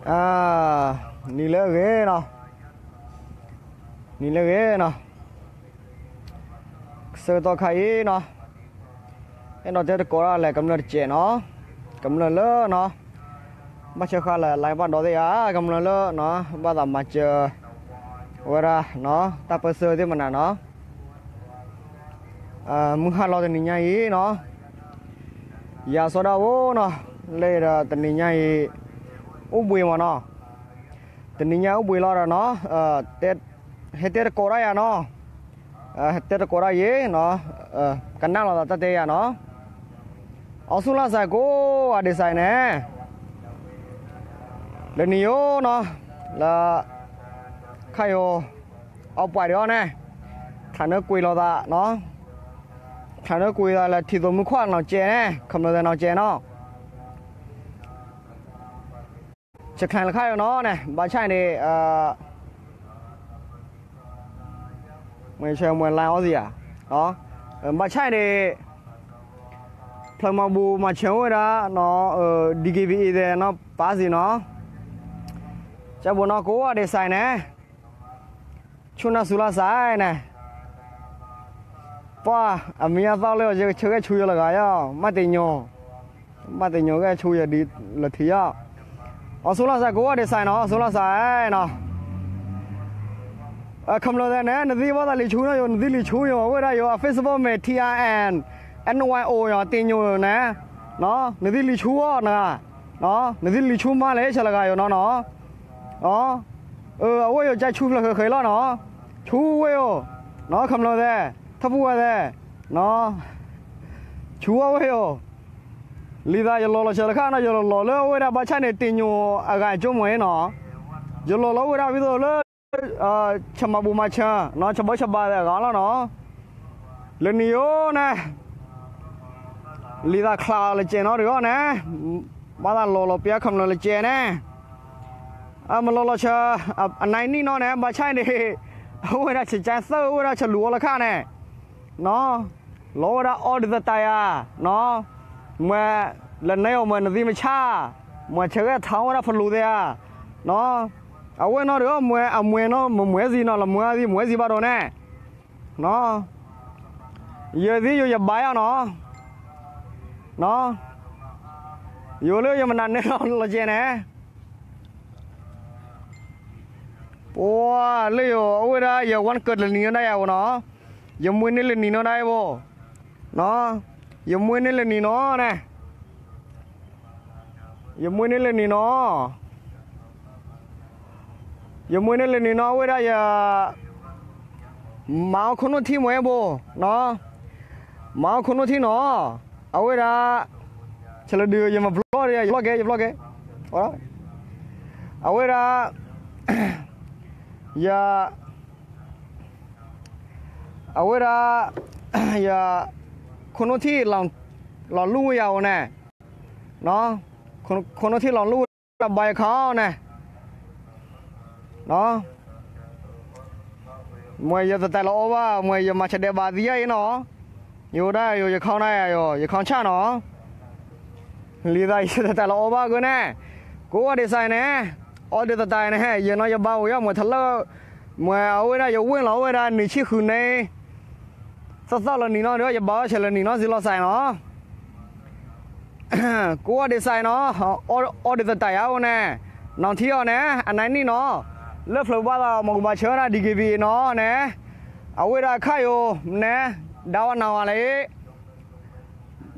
နံၤလၢအဂ့ၤနီၤ, နံၤလၢအဂ့ၤနီၤ, ဆၢကတီၢ်ခါအံၤနီၤ, အဲၣ်ဒိးတဲသကိးတၢ်လၢကမျၢၢ်တကဲးနီၤ, ကမျၢၢ်လၢနီၤ, ဘၣ်ဆၢဃာ်လၢ live ဘၣ်ဒီးသ့ၣ်ဧါ, ကမျၢၢ်လၢနီၤ ဘၣ်သးမၤစၢၤဝဲဒၣ်နီၤ တၢ်ပၢၢ်ဆၢသ့ၣ်မနုၤနီၤ, မုၢ်ဟါလီၤတနံၤညါအံၤနီၤ, ယၤစီၤဒၣ်အိၣ်နီၤ, လၢဒီးတနံၤညါအံၤ အိၣ်ဘှံးမးနီၤ, တနံၤညါအိၣ်ဘှံးလီၤဒီးနီၤ, ဟဲတဲသကိးတၢ်ယၤနီၤ, ဟဲတဲသကိးတၢ်ယဲနီၤ, ကနၣ်လိာ်သးတၢ်တဲယၤနီၤ, အီစူၣ်လီၤစဲးကိးဂၤဒဲးစဲးန့ၣ်, လၢနံၤယိနီၤ, လၢ ခါယိ အီပှၤဒံးအီၤန့ၣ်, ချးနၢကွံာ်လိာ်သးနီၤ, ချးနၢကွံာ်သးလၢထံသိးမုၢ်ခွါနီၢ်ကဲန့ၣ်, ခမျၢၢ်သဲးနီၢ်ကဲနီၤ, ဆဲးချဲးလၢခါယိနီၤန့ၣ် ဘၣ်ဆၣ်န့ၣ် မွဲဆဲးမွဲလါအီသံးဧါ, ဘၣ်ဆၣ်န့ၣ် ဖျၢၣ်မၤဘူၣ်မၤဆၢဝဲဒၣ်နီၤ, DKBA သဲးနီၤ ပာ်စံးနီၤ, ကၠၢ်ဘိနီၤ ကိးဂၤဒဲးစဲးန့ၣ်, ဆူၣ်နၢ်စူၤလီၤစဲးန့ၣ်, ပှၤ အမံၤအသီလၢယဆၢဂဲၤဆူယလီၤဂာ်ယီၤ, မ့ၢ်တညိ, မ့ၢ်တညိဂဲၤဆူယဒ်လၢထံယီၤ, အီစူၣ်လီၤစဲးကိးဂၤဒဲးစဲးနီၤ, အီစူၣ်လီၤစဲးနီၤ ခမျၢၢ်သဲးန့ၣ် နသံဘၣ်သးလံာ်ဆူယိၤ, နသံလံာ်ဆူယိၤ, အဝဲဒၣ်ယိၤအ Facebook မ့ၢ် T I N N Y O ယိၤ တ့ညိၤန့ၣ်, နသံလံာ်ဆူအီၤနဂၤ, နသံလံာ်ဆူမါလဲၣ် ဆဲးလီၤဂာ်ယိၤနီၤနီၤ, အဝဲယိၤကၠဲဆူဖျၢၣ်ဃဲးဃဲးလီၤနီၤ, ဆူဝဲယိၤ, ခမျၢၢ်သဲး, ထၢဖူဝဲသဲး, ဆူအီၤဝဲယိၤ, လံာ်သးယလီၤလီၤဆဲးလီၤခါနီၤ, ယလီၤလီၤလၢအဝဲဒၣ်ဘၣ်ဆၣ်န့ၣ် တ့ညိၤအဂၤကၠိမ့ၢ်နီၤ, ယလီၤလီၤဝဲဒၣ်ဝံၤသိးလၢ ဆၢမၤဘူၣ်မၤဆၢ, ဆၢဘၢဆၢဘါသဲးအဂၤလီၤနီၤ, လၢနံၤယိန့ၣ် လံာ်သးချးလၢကဲနီၤတဂီၢ်န့ၣ်, ဘၣ်သးလီၤလီၤပျၢ်ခမျၢၢ်လၢကဲန့ၣ်, အမလီၤလီၤဆၢ, အနံၣ်နီၤန့ၣ် ဘၣ်ဆၣ်န့ၣ်, အဝဲဒၣ်ဆဲးကၠဲသၢဝဲဒၣ်ဆဲးလူၤအီၤလၢခါန့ၣ်, လီၤဝဲဒၣ်အီဒ်သတးယၤ, မွဲလၢန့ၣ်အီၤမွဲနသံမဆါ, မွဲဆဲးဂဲၤထီၣ်ဝဲဒၣ်ဖလူးသဲးဧါ, အဝဲနီၤတဂီၢ်မွဲအမွဲနီၤ မမွဲသံနီၤ လီၤမွဲသံ မွဲသံဘၣ်ဒိးန့ၣ် ယသံယိၤယဘါယၤနီၤ, ယိၤလၢယမနုၤန့ၣ်လီၤလီၤကဲန့ၣ်, ပှၤလၢယိၤ အဝဲဒၣ်ယဝၢ်ကၢၢ်လၢနံၤနီၤဒၣ်ယၤဘိနီၤ, ယမွဲန့ၢ်လၢနံၤနီၤဒၣ်ယၤဘိ, ယမွဲန့ၢ်လၢနံၤနီၤန့ၣ်, ယမွဲန့ၢ်လၢနံၤနီၤ ယမွဲန့ၢ်လၢနံၤနီၤ အဝဲဒၣ်ယ မၤအီၣ်ခိၣ်နူာ်ထံမွဲဘိ, မၤအီၣ်ခိၣ်နူာ်ထံနီၤ, အဝဲဒၣ် ဆဲးလၢဒုး ယမၤဘျီၣ် ယဘျီၣ်ကဲ ယဘျီၣ်ကဲ, အဝဲဒၣ် ယ အဝဲဒၣ် ယ ခိၣ်နူာ်ထံ လီၤလူၢ်ဝဲယၤအိၣ်န့ၣ်, ခိၣ်နူာ်ထံလီၤလူၢ်ဝဲဒၣ် ဘါယခီန့ၣ်, မွဲယတတဲလီၤအီၣ်ဘၣ် မွဲယမၤဆဲးဒဲးဘးသံယါအံၤနီၤ, ယအိၣ်ဒၣ်ယိၤ ယခီနၤယၤယိၤ ယခီဆၣ်နီၤ, လံာ်သးယတတဲလီၤအီၣ်ဘၣ်ဂ့ၤန့ၣ်, ကိးဂၤဒဲးစးန့ၣ်, အီၣ်ဒ်သတးန့ၣ် ယနီၤယဘါအိၣ်ယီၤ မွဲထလၢ မွဲအဝဲဒၣ်ယဝ့ၢ်လီၤအဝဲဒၣ်နံၣ်ဆံဃုန့ၣ်, သီသီလၢနံၤနီၤဒီး ယဘါအီၣ်ဆဲးလၢနံၤနီၤစံလီၤစးနီၤ ကိးဂၤဒဲးစးနီၤ, အီၣ်ဒ်သတးယါအိၣ်န့ၣ်, နီၢ်ထံအီၤန့ၣ် အနံၣ်နံၣ်နီၤ, လၢဖျၢၣ်ဘၣ်သးမၤကူမၤဆၢဝဲဒၣ် DKBA နီၤန့ၣ်, အဝဲဒၣ်ခါယိၤန့ၣ်, ဒါဝဲနၤဝဲလၢအံၤ,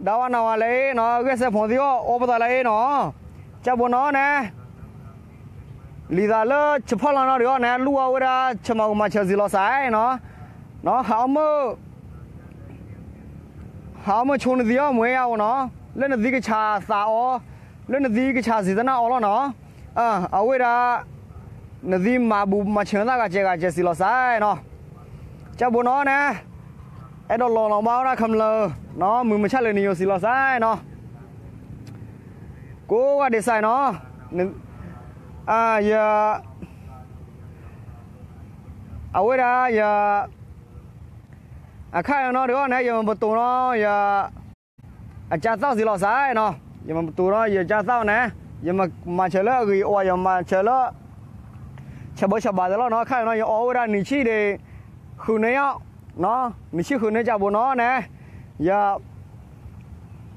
ဒါဝဲနၤဝဲလၢအံၤနီၤ ဂဲၤစဲးဖိသံအီၤ အိၣ်ပသးလၢအံၤနီၤ, ကၠၢ်ဘိနီၤန့ၣ် လံာ်သးလၢဆၢဖီၣ်လီၤနီၤဒီးအီၤန့ၣ် လူၢ်အီၣ်ဝဲဒၣ်ဆၢမၤကမၤဆၢစံးလီၤစဲနီၤ, ဟးအီၣ်မုၢ် ဟးအီၣ်မုၢ်ဆိနသံအီၣ်မွဲယၤအိၣ်နီၤ, လၢနသံကဆးသးအီၤ, လၢနသံကဆးစံးသနၢ်အီၤလီၤနီၤ, အဝဲဒၣ် နသံမၤဘူၣ်မၤဆၢသးဂၤစဲးဂၤစဲးစံးလီၤစဲနီၤ, ကၠၢ်ဘိနီၤန့ၣ် အဲၣ်ဒိးလီၤလီၤဘၣ်ဝဲဒၣ်ခမျၢၢ်, မုၢ်မဆါလၢနံၤယိၤစံးလီၤစဲနီၤ, ကိးဂၤဒဲးစးနီၤ, ယ အဝဲဒၣ်ယ အခါယနီၤဒီးအီၤန့ၣ် ယမၤပတိၤနီၤ ယ အကၢ်သီၣ်စံးလီၤစဲနီၤ, ယမၤပတိၤနီၤ ယကၢ်သီၣ်န့ၣ် ယမၤဆၢလၢအဂ့ၤအီၤ ယမၤဆၢလၢ ဆၢဘၢဆၢဘၣ်သ့လီၤနီၤ. ခါအံၤနီၤ ယအီၣ်ဝဲဒၣ်နံၣ်ဆံဒီး ဃုနွံယီၤ, နံၣ်ဆံဃုနွံ ကၠၢ်ဘိနီၤန့ၣ်, ယ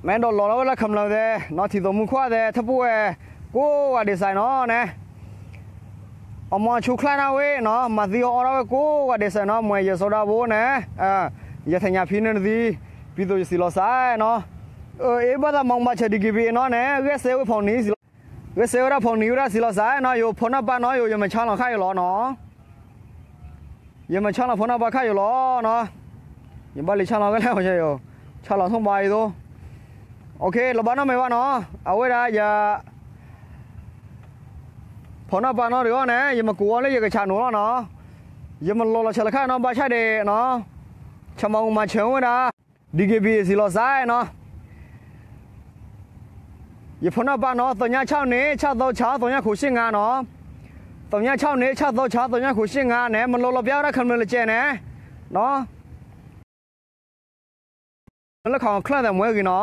မ့ၢ်အဲၣ်ဒိးလီၤလီၤဝဲဒၣ် ခမျၢၢ်သဲးနီၤ, ထံၣ်သိးမူခွါသဲး ထၢဖှိၣ်ဝဲၢ် ကိးဂၤဒဲးစဲးနီၤန့ၣ်, အမၤဆူၣ်ချါနၤဝဲနီၤ, မၤသံအီၣ်အီဒၣ်ဝဲကိးဂၤဒဲးစဲးနီၤ, မ့ၢ်ယစီၤဒၤဘိန့ၣ်, ယထံၣ်ညါဖံန့ၣ်နသံ, ပံသိးယစံးလီၤစဲးနီၤ, အ့ ဘၣ်သးမၤမၤဆၢ ဒီက့ဘံနီၤန့ၣ်, ဂဲၤစဲဝဲဖိနံၤ, ဂဲၤစဲဝဲဒၣ်ဖိနံၤဝဲဒၣ်စံးလီၤစဲးနီၤ, ယိၤဖိနၢ်ပၢ်နီၤ, ယိၤယမၤဆါလီၤခါယိၤလီၤနီၤ ယမၤဆါလီၤဖိနၢ်ပၢ်ခါယိၤလီၤနီၤ, ယဘၣ်လံဆါလီၤဝဲလဲၣ်, ဆါလီၤထီၣ်ဘၣ်အံၤသိး, လီၤဘၣ်နီတမံၤဘၣ်နီၤ, အဝဲဒၣ်ယ ဖိနၢ်ပၢ်နီတဂၤန့ၣ်, ယမၤကူးအီၤလၢယကဆးနိးလီၤနီၤ, ယမၤလီၤလီၤဆၢလၢခါနီၤ, ဘၣ်ဆၣ်ဒီးနီၤ, ဆၢမၤမၤဆၢဝဲဒၣ်, ဒီက့ဘံစံးလီၤစဲးနီၤ ယဖိနၢ်ပၢ်နီၤ, သညါဆၣ်န့ၣ် ဆၣ်သီဆၣ် သညါခိၣ်ရှ့ၣ်ငါနီၤ, သညါဆၣ်န့ၣ် ဆၣ်သီဆၣ် သညါခိၣ်ရှ့ၣ်ငါန့ၣ်, မၤလီၤလီၤပျါဝဲဒၣ် ခမျၢၢ်လၢကဲန့ၣ်, လၢခီၣ်ချၢၣ်သဲးမွဲဂ့ၤနီၤ,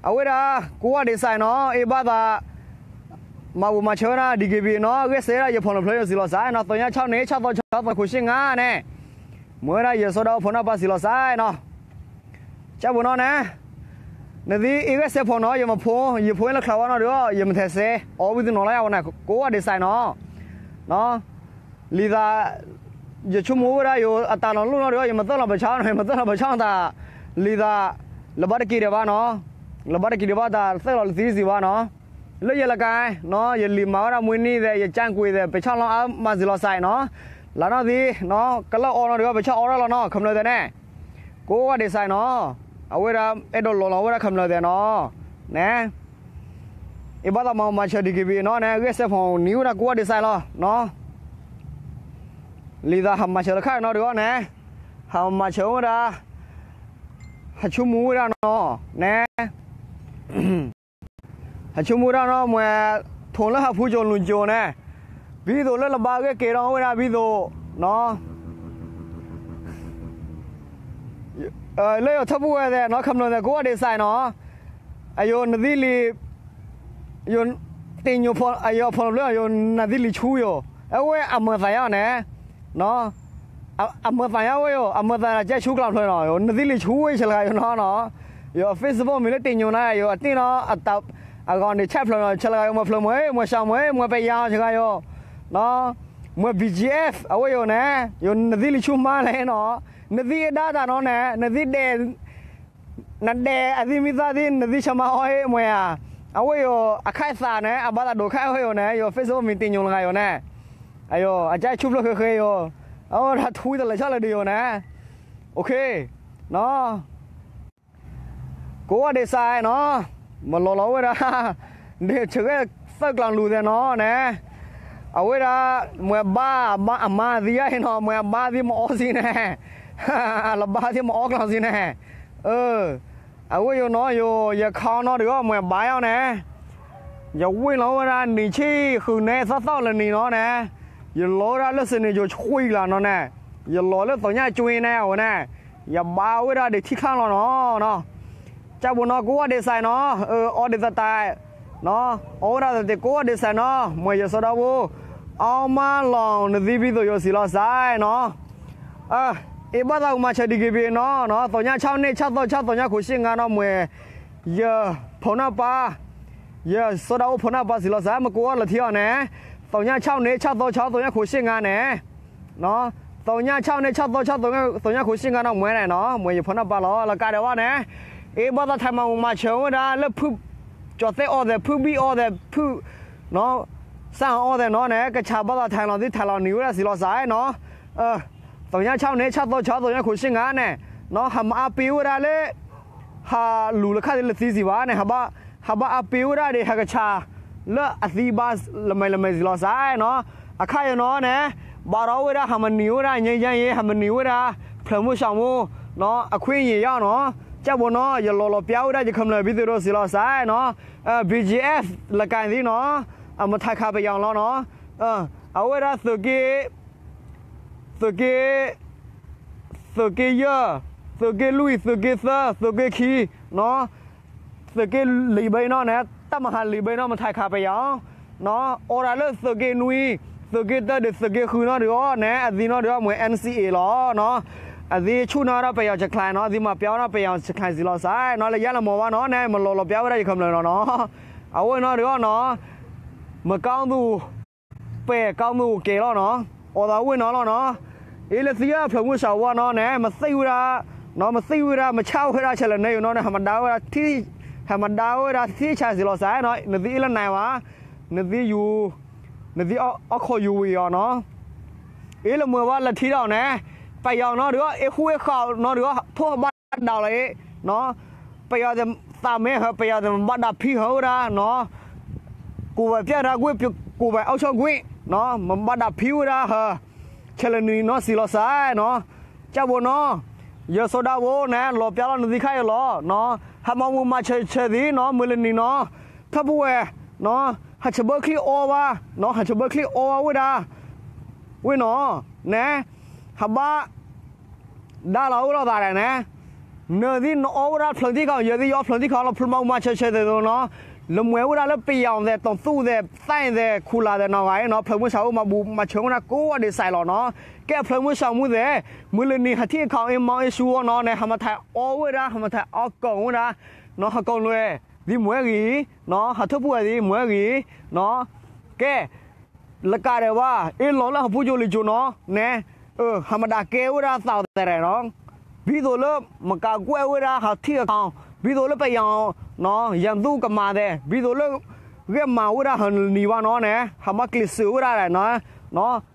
အဝဲဒၣ် ကိးဂၤဒဲးစဲးနီၤ, အ့ ဘၣ်သး မၤဘူၣ်မၤဆၢဝဲဒၣ် ဒီက့ဘံနီၤ, ဂဲၤစဲဒၣ်ယဖိနဖျၢၣ်ယစံးလီၤစဲးနီၤ, သညါဆၣ်န့ၣ် ဆၣ်သီဆၣ် သညါခိၣ်ရှ့ၣ်ငါန့ၣ်, မ့ၢ်ဝဲဒၣ်ယစီၤဒၤအိၣ်ဖိနၢ်ပၢ်စံးလီၤစဲးနီၤ ကၢ်ဘိနီၤန့ၣ်, နသံအ့ ဂဲၤစဲဖိနီၤ, ယမၤဖိ, ယဖိလၢချးဝါနီတဂၤ, ယမၤထဲးစဲး, အီဝံသနီၤလၢယဝဲန့ၣ်, ကိးဂၤဒဲးစဲးနီၤ, လံာ်သး, ယဆိကမိၣ်ဝဲဒၣ်ယိၤအတၢ်နီၤလိၣ်နီတဂၤ, ယမၤသၢလီၤပဆါနီၤ, ယမၤသၢလီၤပဆါတၢ်, လံာ်သး, လၢဘၣ်တက့ၤဒံးဘၣ်နီၤ, လၢဘၣ်တက့ၤဒံးဘၣ်တၢ်သၢလီၤလၢသံစံးဘၣ်နီၤ, လၢယလကါနီၤ, ယလံာ်မၤဝဲဒၣ်မွ့နံၤသဲး, ယကၠၢ်ကွံာ်သဲး, ပဆၣ်လီၤအါမးစံးလီၤစဲးနီၤ, လၢနီၢ်သံ, ကလၢအီနီတဂၤ, ပဆၣ်အီဒၣ်လီၤနီၤ, ခမျၢၢ်သဲးန့ၣ်, ကိးဂၤဒဲးစဲးနီၤ, အဝဲဒၣ်အဲၣ်ဒိးလီၤလီၤဝဲဒၣ်ခမျၢၢ်သဲးနီၤ, န့ၣ် အ့ ဘၣ်သးမၤမၤဆၢ ဒီက့ဘံနီၤန့ၣ်, ဂဲၤစဲဖိနံၤဝဲဒၣ်ကိးဂၤဒဲးစဲးလီၤနီၤ, လံာ်သးဟးမၤဆၢလၢခါနီတဂၤန့ၣ်, ဟးမၤဆၢဝဲဒၣ်, ဟးဆိကမိၣ်ဝဲဒၣ်နီၤ, န့ၣ် ဟးဆိကမိၣ်ဝဲဒၣ်နီၤ, မ့ၢ်ထိၣ်လၢဟးဖူကၠိၤလူၤကၠိၤန့ၣ်, ဘံသိးလၢလဘါဂ့ၢ်က့ၤဒီးဝဲဒၣ်ဘံသိးနီၤ လၢယထၢဖှိၣ်ဝဲၢ်သဲးနီၤ, ခမျၢၢ်သဲးကိးဂၤဒဲးစဲးနီၤ, အယိၤနသံလံၤ, ယိၤ, တ့ၢ်ညိၣ်ဖိ, အယိၤအဖိနဖျၢၣ်, ယိၤနသံလံၤဆူယိၤ, အဝဲအမၤသးယါန့ၣ်, အမၤသးယါဝဲယိၤ, အမၤသးကဲဆူကျါဖျၢၣ်နီၤ, နသံလံၤဆူဝဲဆဲးလၢယိၤနီၤနီၤ, ယိၤ Facebook မ့ၢ်လၢတ့ၢ်ညိၣ်နၤ, ယိၤအတ့ၢ်နီၤ, အတၢ်, အဂီၢ်န့ၣ် ဆဲးဖျၢၣ်နီၤ, ဆဲးလၢယိၤ မွဲဖျၢၣ်မွဲ, မွဲစှၤမွဲ, မွဲပဲယါဆဲးလၢယိၤ, မွဲ B G F အဝဲယိၤန့ၣ်, ယိၤနသံလံၤဆူမါလဲၣ်နီၤ, နသံအဒါတၢ်နီၤန့ၣ်, နသံဒဲး နဒဲးအသံမံသးသံ နသံဆၢမါအီၤမွဲဧါ, အဝဲယိၤအခါအသးန့ၣ် အဘၣ်သးဒိၣ်ခါဝဲယိၤန့ၣ်, ယိၤ Facebook မ့ၢ်တ့ၢ်ညိၣ်လၢယိၤန့ၣ်, အယိၤ အကဲဆူဖျၢၣ်ဃဲဃဲယိၤ, အဝဲဒၣ်ထူတလၢာ်ဆီလၢဒ်ယိၤန့ၣ်, ကိးဂၤဒဲးစဲးနီၤ, မၤလီၤလီၤဝဲဒၣ်, ဆၢဂ့ၤသၢကျီၤလူၤသဲးနီၤန့ၣ်, အဝဲဒၣ်, မွဲဘါ, အမါသံယါအံၤနီၤ, မွဲအဘါသံမၤအီစံန့ၣ်, လဘါသံမၤအီကျီၤစံန့ၣ်, အဝဲယိၤနီၤ, ယခါနီတဂၤ မွဲဘါယါန့ၣ်, ယဝ့ၢ်လီၤဝဲဒၣ်နံၣ်ဆံဃုနွံသီသီလၢနံၤနီၤန့ၣ်, ယလီၤဝဲဒၣ်လၢစ့ၣ်န့ၣ်ယိၤဆှံလၢ်နီၤန့ၣ်, ယလီၤလၢသညါကၠွ့န့ၣ်အဝဲန့ၣ်, ယဘါဝဲဒၣ်ဒံးထံချါလီၤနီၤနီၤ, ကၢ်ဘိနီၤ ကိးဂၤဒဲးစဲးနီၤ, အီဒံးသတး, အီဝဲဒၣ်သတးကိးဂၤဒဲးစဲးနီၤ, မွဲယစီၤဒၤဘိ, အီမါလီၤနသံဘံသိးယိၤစံးလီၤစဲးနီၤ, အ့ ဘၣ်သးမၤဆၢ ဒီက့ဘံနီၤ, သညါဆၣ်န့ၣ် ဆၣ်သီဆၣ် သညါခိၣ်ရှ့ၣ်ငါနီၤ, မွဲ ယဖိနၢ်ပၢ်, ယစီၤဒၤအိၣ်ဖိနၢ်ပၢ်စံးလီၤစဲး, မ့ၢ်ကိးအီၤလၢထံအီၤန့ၣ်, သညါဆၣ်န့ၣ် ဆၣ်သီဆၣ် သညါခိၣ်ရှ့ၣ်ငါန့ၣ် သညါဆၣ်န့ၣ် ဆၣ်သီဆၣ် သညါခိၣ်ရှ့ၣ်ငါနီၤ မွဲန့ၣ်နီၤ, မွဲယဖိနၢ်ပၢ်လီၤ လၢကါဒဲးဝဲန့ၣ်, အ့ ဘၣ်သးထဲးမၤမၤဆၢဝဲဒၣ်လၢဖု, ကၠီၤသဲအီၤသဲး ဖုဘံၣ်အီၤသဲး ဖု, စၢ်အီၤသဲးနီၤန့ၣ် ကဆးဘၣ်သးထဲးလီၤသံ ထဲးလီၤနံၤဝဲဒၣ်စံးလီၤစဲးနီၤ, သညါဆၣ်န့ၣ် ဆၣ်သီဆၣ် သညါခိၣ်ရှ့ၣ်ငါန့ၣ်, ဟးမၤအါပ့ၤဝဲဒၣ်လၢ ဟးလူၤလၢခါသ့ၣ်လၢသံစံးဘၣ်န့ၣ်, ဟးဘၣ်အါပ့ၤဝဲဒၣ်ဒီး ဟးကဆး လၢအသံဘၣ်လမဲာ်လမဲာ်စံးလီၤစဲးနီၤ, အခါယနီၤန့ၣ်, ဘၣ်ဒီးဝဲဒၣ် ဟးမၤနံၤဝဲဒၣ် ငြိမ်းချမ်းရေး ဟးမၤနံၤဝဲဒၣ် ဖျၢၣ်မုၢ်စၢ်မူ အခွင့်အရေး ယါနီၤ, ကၢ်ဘိနီၤ ယလီၤလီၤပျါဝဲဒၣ် ယကမျၢၢ်ဘံသိးဒီးစံးလီၤစဲးနီၤ, BGF လၢကါသ့ၣ်နီၤ, အမထါခါပယီၤလီၤနီၤ, အဝဲဒၣ်သုးက့ သုးက့ သုးက့ယဲၢ်, သုးက့လွံၢ်, သုးက့သၢ, သုးက့ခံ, သုးက့လံာ်ဘၣ်နီၤန့ၣ်, တၢ်မၤဟးလံာ်ဘၢနီၤ မထါခးပယီၤ နီၤ အိၣ်ဒၣ်လၢသုးက့နွံ သုးက့တၢဒီးသုးက့ဃုနီၤဒုးအီၤန့ၣ် အသံနီၤဒုးအီၤ မွဲ N C A လီၤနီၤ. အသံဆူၣ်နီၤဒၣ်ပယီၤစခါနီၤ အသံမၤပျါနီၤပယီၤစခါစံးလီၤစဲနီၤ လၢယါလၢမီၤဘၣ်နီၤ နဲမလီၤလီၤပျါဝဲဒၣ်ယခမျၢၢ်နီၤနီၤ. အဝဲနီၤဒုးအီၤနီၤ မကောင်းသူပဲ ကောင်းသူကဲလီၤနီၤ. အိၣ်သးဝဲနီၤလီၤနီၤ. အ့လၢသံအဖျၢၣ်မုၢ်စၢ်ဝါနီၤန့ၣ် မသံဝဲဒၣ် နီၤ မသံဝဲဒၣ် မဆါဝဲဒၣ်ဆဲးလၢာ်န့ၣ်ယိၤနီၤန့ၣ် ဟးမဒါဝဲဒၣ်ထံ ဟးမဒါဝဲဒၣ်ထံဆါစံးလီၤစဲနီၤ. နသံအ့လၢနၤဝဲ နသံယူၤ နသံအီၣ်ခိးယူၤဝံၤအီၤနီၤ. အ့လၢမုၢ်ဝါလၢထံဒီးန့ၣ် ပယီၤနီၤဒုးအီၤ အ့ဃူအ့ဃာ်နီၤဒုးအီၤ ထိၣ်ဟးဘၣ်ဒၣ်လီၤအ့ နီၤ ပယီၤသးမ့ၢ်ဟၢ ပယီၤသးမဘၣ်ဒၣ်ဖံးဟၢဝဲဒၣ်နီၤ ကိုယ်ပိုင်ပြဌာန်းခွင့် ကိုယ်ပိုင်အုပ်ချုပ်ခွင့် မဘၣ်ဒၣ်ဖံးဝဲဒၣ်ဟၢ ဆဲးလၢာ်နံၤနီၤစံးလီၤစဲနီၤ. ကၢ်ဘိနီၤ ယစီၤဒၤဝိန့ၣ် လီၤပျါလီၤနသံခါအံၤလီၤနီၤ. ဟးမၤမူးမၤဆၢဆၢသံနီၤ မုၢ်လၢနံၤနီၤ ထၢဖူဝဲ နီၤ ဟးဆၢဘၢချံအီဘၣ်နီၤ ဟးဆၢဘၢချံအီဘၣ်ဝဲဒၣ် ဝဲနီၤ နဲ ဟးဘၣ် ဒါလီၤအိၣ်လီၤသးဒီးန့ၣ် နသံနအီဝဲဒၣ်ဖျၢၣ်သံခါ ယသံယအီဖျၢၣ်သံခါလီၤ ဖျၢၣ်မၤမူးမၤဆၢဆၢသ့ၣ်နီၤ လၢမွဲဝဲဒၣ်လၢပယီၤသဲး တီၢ်သူၣ်သဲး သၣ်သဲး ခူလာ်သဲးနီၤဂၤအံၤနီၤ ဖျၢၣ်မုၢ်စၢ်အိၣ်မၤဘူၣ်မၤဆၢဝဲဒၣ်ကိးဂၤဒဲးစဲးလီၤနီၤ. ကဲဖျၢၣ်မုၢ်စၢ်မူသဲး မုၢ်လၢနံၤဟးထံၣ်အခီအ့မီအ့ဆူအီၤနီၤန့ၣ် ဟးမၤထးအီဝဲဒၣ် ဟးမၤထးအီကိာ်ဝဲဒၣ်နီၤ ဟးကိာ်လွဲၢ် သံမွဲဂ့ၤ နီၤ ဟးထၢဖူဝဲသံမွဲဂ့ၤနီၤ ကဲ လကးဒဲးဝဲ အ့လီၤလၢဟးဖူကၠိလံာ်ကၠိနီၤ နဲ ဟးမဒါကဲဝဲဒၣ်သးသဲးနီၤ ဘံသိးလၢမကးကွဲးဝဲဒၣ်ဟးထံၣ်အခီ ဘံသိးလၢပယီၤ ယသူကမၤသဲး ဘံသိးလၢ ဂဲၤမၤဝဲဒၣ်ဟးနံၤဘၣ်နီၤန့ၣ် ဟးဘၣ်ကျ့ၤစၢးဝဲဒၣ်နီၤ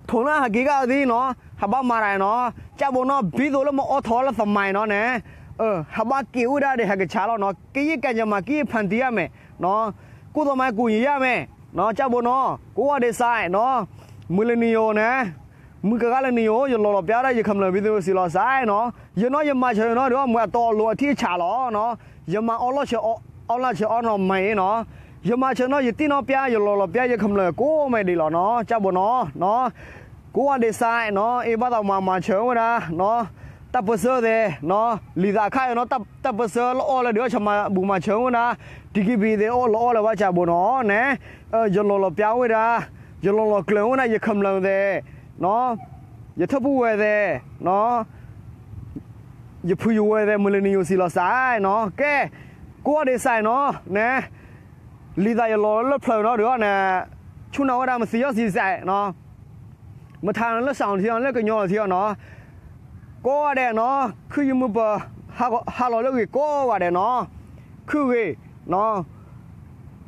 ထိၣ်နၢ်ဟးက့ၤကၣ်သံနီၤ ဟးဘၣ်မၤတၢ်နီၤ ကၢ်ဘိနီၤ ဘံသိးလၢမအီထီၣ်လၢသမါနီၤန့ၣ် ဟးဘၣ်က့ၤဝဲဒၣ်ဒီးဟဲကဆါလီၤနီၤ ကယံၣ်ကၣ်ယမၤကယံၣ်ဖၣ်တံၢ်အါမဲာ် ကိၢ်သီမါကူၣ်ယံာ်ယါမဲာ် ကၢ်ဘိနီၤ ကိးဂၤဒဲးစဲးနီၤ မုၢ်လၢနံၤယိၤန့ၣ် မုၢ်ကဂၤလၢနံၤယိၤ ယလီၤလီၤပျါဝဲဒၣ်ယခမျၢၢ်ဘံသိးစံးလီၤစဲနီၤ ယနီၤယမၤဆၢနီၤဒီးမ့ၢ်အတီအလိၤအထံအဆးလီၤနီၤ ယမၤအီလီၢ်ဆၢအီ အီလီၢ်ဆၢအီနီၤမၤအံၤနီၤ ယမၤဆၢနီၤ ယတံၢ်နီၤပျါ ယလီၤလီၤပျါယခမျၢၢ်ကိးမဲာ်ဒ်လီၤနီၤ ကၢ်ဘိနီၤ ကိးဂၤဒဲးစဲးနီၤ အ့ဘၣ်သးမၤမၤဆၢဝဲဒၣ်နီၤ တၢ်ပၢၢ်ဆၢသဲးနီၤ လံာ်သးခါအံၤနီၤ တၢ်ပၢၢ်ဆၢလၢအီၣ်လၢဒုးဆၢမၤဘူၣ်မၤဆၢဝဲဒၣ် တံၤကံဘံသဲးအိၣ်လီၤအီၣ်လၢၤဘၣ်ကၢ်ဘိနီၤန့ၣ် ယလီၤလီၤပျါဝဲဒၣ် ယလီၤလီၤကျၢၤဝဲဒၣ် ယခမျၢၢ်သဲးနီၤ ယထၢဖူဝဲသဲးနီၤ ယဖုယဝဲသဲး မုၢ်လၢနံၤယိၤစံးလီၤစဲနီၤ ကဲ ကိးဂၤဒဲးစဲးနီၤန့ၣ် လံာ်သးယလီၤလၢဖျၢၣ်နီၤဒီးန့ၣ် ဆူၣ်နီၤဝဲဒၣ်မသံယီၢ်စံးစဲးနီၤ မထါလၢစၣ်ထံအီၤ လၢကညီထံအီၤနီၤ ကိးဂၤဒဲးနီၤ ခုၣ်ယမုၢ်ပၢၤ ဟးလီၤလၢဂ့ၤကိးဂၤဒဲးနီၤ ခုၣ်ဂ့ၤနီၤ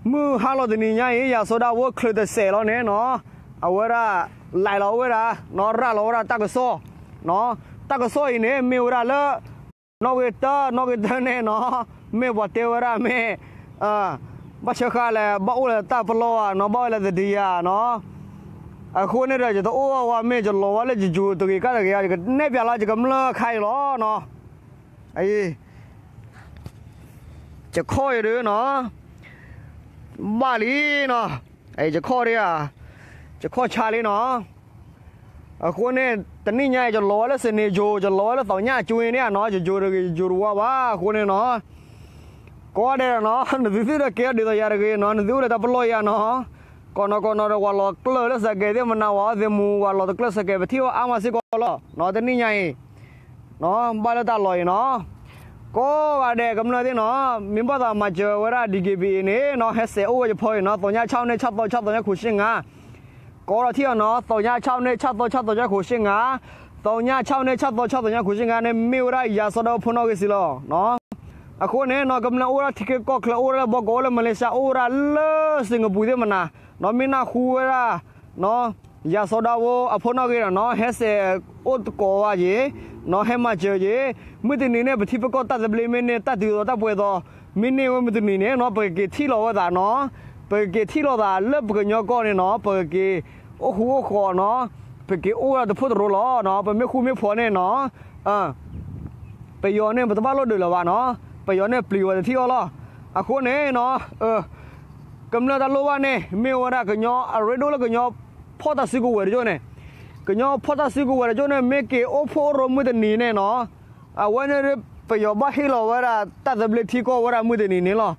မုၢ်ဟါလီၤတနံၤညါအံၤ ယၤစီၤဒၤဝိချုးတစဲးလီၤန့ၣ်နီၤ အဝဲဒၣ် လဲၤလီၤဝဲဒၣ်နီၤ ရၤလီၤဝဲဒၣ်တၢ်ကစီၣ်နီၤ တၢ်ကစီၣ်အံၤန့ၣ် မ့ၢ်ဝဲဒၣ်လၢ နီၣ်ဂံၢ်တၢ နီၣ်ဂံၢ်တၢန့ၣ်နီၤ မ့ၢ်ပှၤတဲဝဲဒၣ်မ့ၢ် ဘၣ်ဆၢဃာ်လဲၣ် ဘၣ်အိၣ်လၢတၢ်ပလီၢ်ဧါနီၤ ဘၣ်အိၣ်လၢသဒံးဧါနီၤ အဃိန့ၣ်ဒီး ယတအိၣ်ဝဲမ့ၢ် ယလီၤဝဲလၢယယိၤတဂ့ၤကါတဂ့ၤ ယကနဲၣ်ပျးလီၤ ယကမျၢၢ်ခါအံၤလီၤနီၤ အံၤ ယခီၣ်အံၤဒုးနီၤ ဘၣ်လံနီၤ ယခီၣ်ဒံးဧါ ယခီၣ်ဆါလံနီၤ အဃိန့ၣ် တနံၣ်ညါအံၤ ယလီၤဝဲလၢစနေယိၤ ယလီၤဝဲလၢသီညါအကၠူန့ၣ်နီၤ ယယိၤတဂ့ၤ ယယိၤတဝါဘၣ် အဃိန့ၣ်နီၤ ကိးဂၤဒဲးနီၤ နသုသုဒီးကဲအီၤဒ်သိးယၤတဂ့ၤနီၤ နသုအိၣ်လၢတၢ်ပလီၢ်ယၤနီၤ ကိးနီၤကိးနီၤဒီး ပှၤလီၤကျၢၢ်လၢစဲးကဲးသ့ၣ်မနၤ ဝၤသ့ၣ်မူ ပှၤလီၤတကျၢၢ်စဲးကဲး ပထံၣ်အီၤအါမးစ့ၢ်ကီးလီၤနီၤ တနံၣ်ညါအံၤ ဘၣ်လၢတၢ်လီၢ်အံၤနီၤ ကိးဂၤဒဲးကမျၢၢ်သ့ၣ်နီၤ မ့ၢ်ဘၣ်သးမၤစၢၤဝဲဒၣ် ဒီးက့ဘံအ့န့ၣ် နီၤ ဟဲစဲးအိၣ်ဝဲယဖီအံၤနီၤ သီညါဆၣ်န့ၣ် ဆၣ်သီ ဆၣ်သီညါခိၣ်ရှ့ငါ ကိးထီၣ်ထံၣ်အီၤနီၤ သီညါဆၣ်န့ၣ် ဆၣ်သီ ဆၣ်သီညါခိၣ်ရှ့ငါ သီညါဆၣ်န့ၣ် ဆၣ်သီ ဆၣ်သီညါခိၣ်ရှ့ငါန့ၣ် မ့ၢ်ဝဲဒၣ်ယၤစီၤဒၤဝိဖိနီၣ်ဂံၢ်စံးလီၤနီၤ အဃိန့ၣ်နီၤ ကမျၢၢ်အိၣ်ဝဲဒၣ်ထံခ့ကီၢ်ချၢ အိၣ်ဝဲဒၣ်လၢဘီကီး အိၣ်လၢမလ့ၡါ အိၣ်ဝဲဒၣ်လၢစ့ၣ်ကပူၤသ့ၣ်မနၤ နီၤ မ့ၢ်နၢ်ဟူဝဲဒၣ်နီၤ ယၤစီၤဒၤဝိအဖိနီၣ်ဂံၢ်နီၤ ဟဲစဲးအိၣ်သကိးဝဲယ့ၤ နီၤ ဟဲမၤစၢၤယ့ၤ မုၢ်တနံၤန့ၣ် ပထံပကီၢ်တၢ်သဘျ့မ့ၢ်န့ၢ် တၢ်တုၤသိးတၢ်ပှဲၤသိး မ့ၢ်န့ၢ်ဝဲမုၢ်တနံၤန့ၣ်နီၤ ပကက့ၤထံၣ်လီၤဝဲသးနီၤ ပကက့ၤထံၣ်လီၤသးလၢပကညီကီၢ်န့ၣ်နီၤ ပကက့ၤအိၣ်ဃူအိၣ်ဃီၤနီၤ ပက့ၤအိၣ်ဝဲဒၣ်တဖိတရိလီၤနီၤ ပမ့ၢ်ဃူမ့ၢ်ဖိးန့ၣ်နီၤ ပယီၤန့ၣ် ပတဘၣ်လိၣ်ဒုးလၢၤဘၣ်နီၤ ပယီၤန့ၣ်ပျံၤဝဲတထံၣ်အီၤလီၤ အဃိန့ၣ်နီၤ ကမျၢၢ်တၢ်လိၣ်ဘၣ်န့ၣ် မ့ၢ်ဝဲဒၣ်ကညီအရ့ဒိၣ်လၢကညီ ဖီၣ်တၢ်စုကဝဲၤတကၠိန့ၣ် ကညီဖီၣ်တၢ်စုကဝဲၤတကၠိန့ၣ် မ့ၢ်က့ၤအိၣ်ဖှိၣ်ရိၣ်မုၢ်တနံၤန့ၣ်နီၤ အဝဲန့ၣ်ပယီၤဘၣ်ဟ့ၣ်လီၤဝဲဒၣ်တၢ်သဘျ့ထံကီၢ်ဝဲဒၣ်မုၢ်တနံၤန့ၣ်လီၤ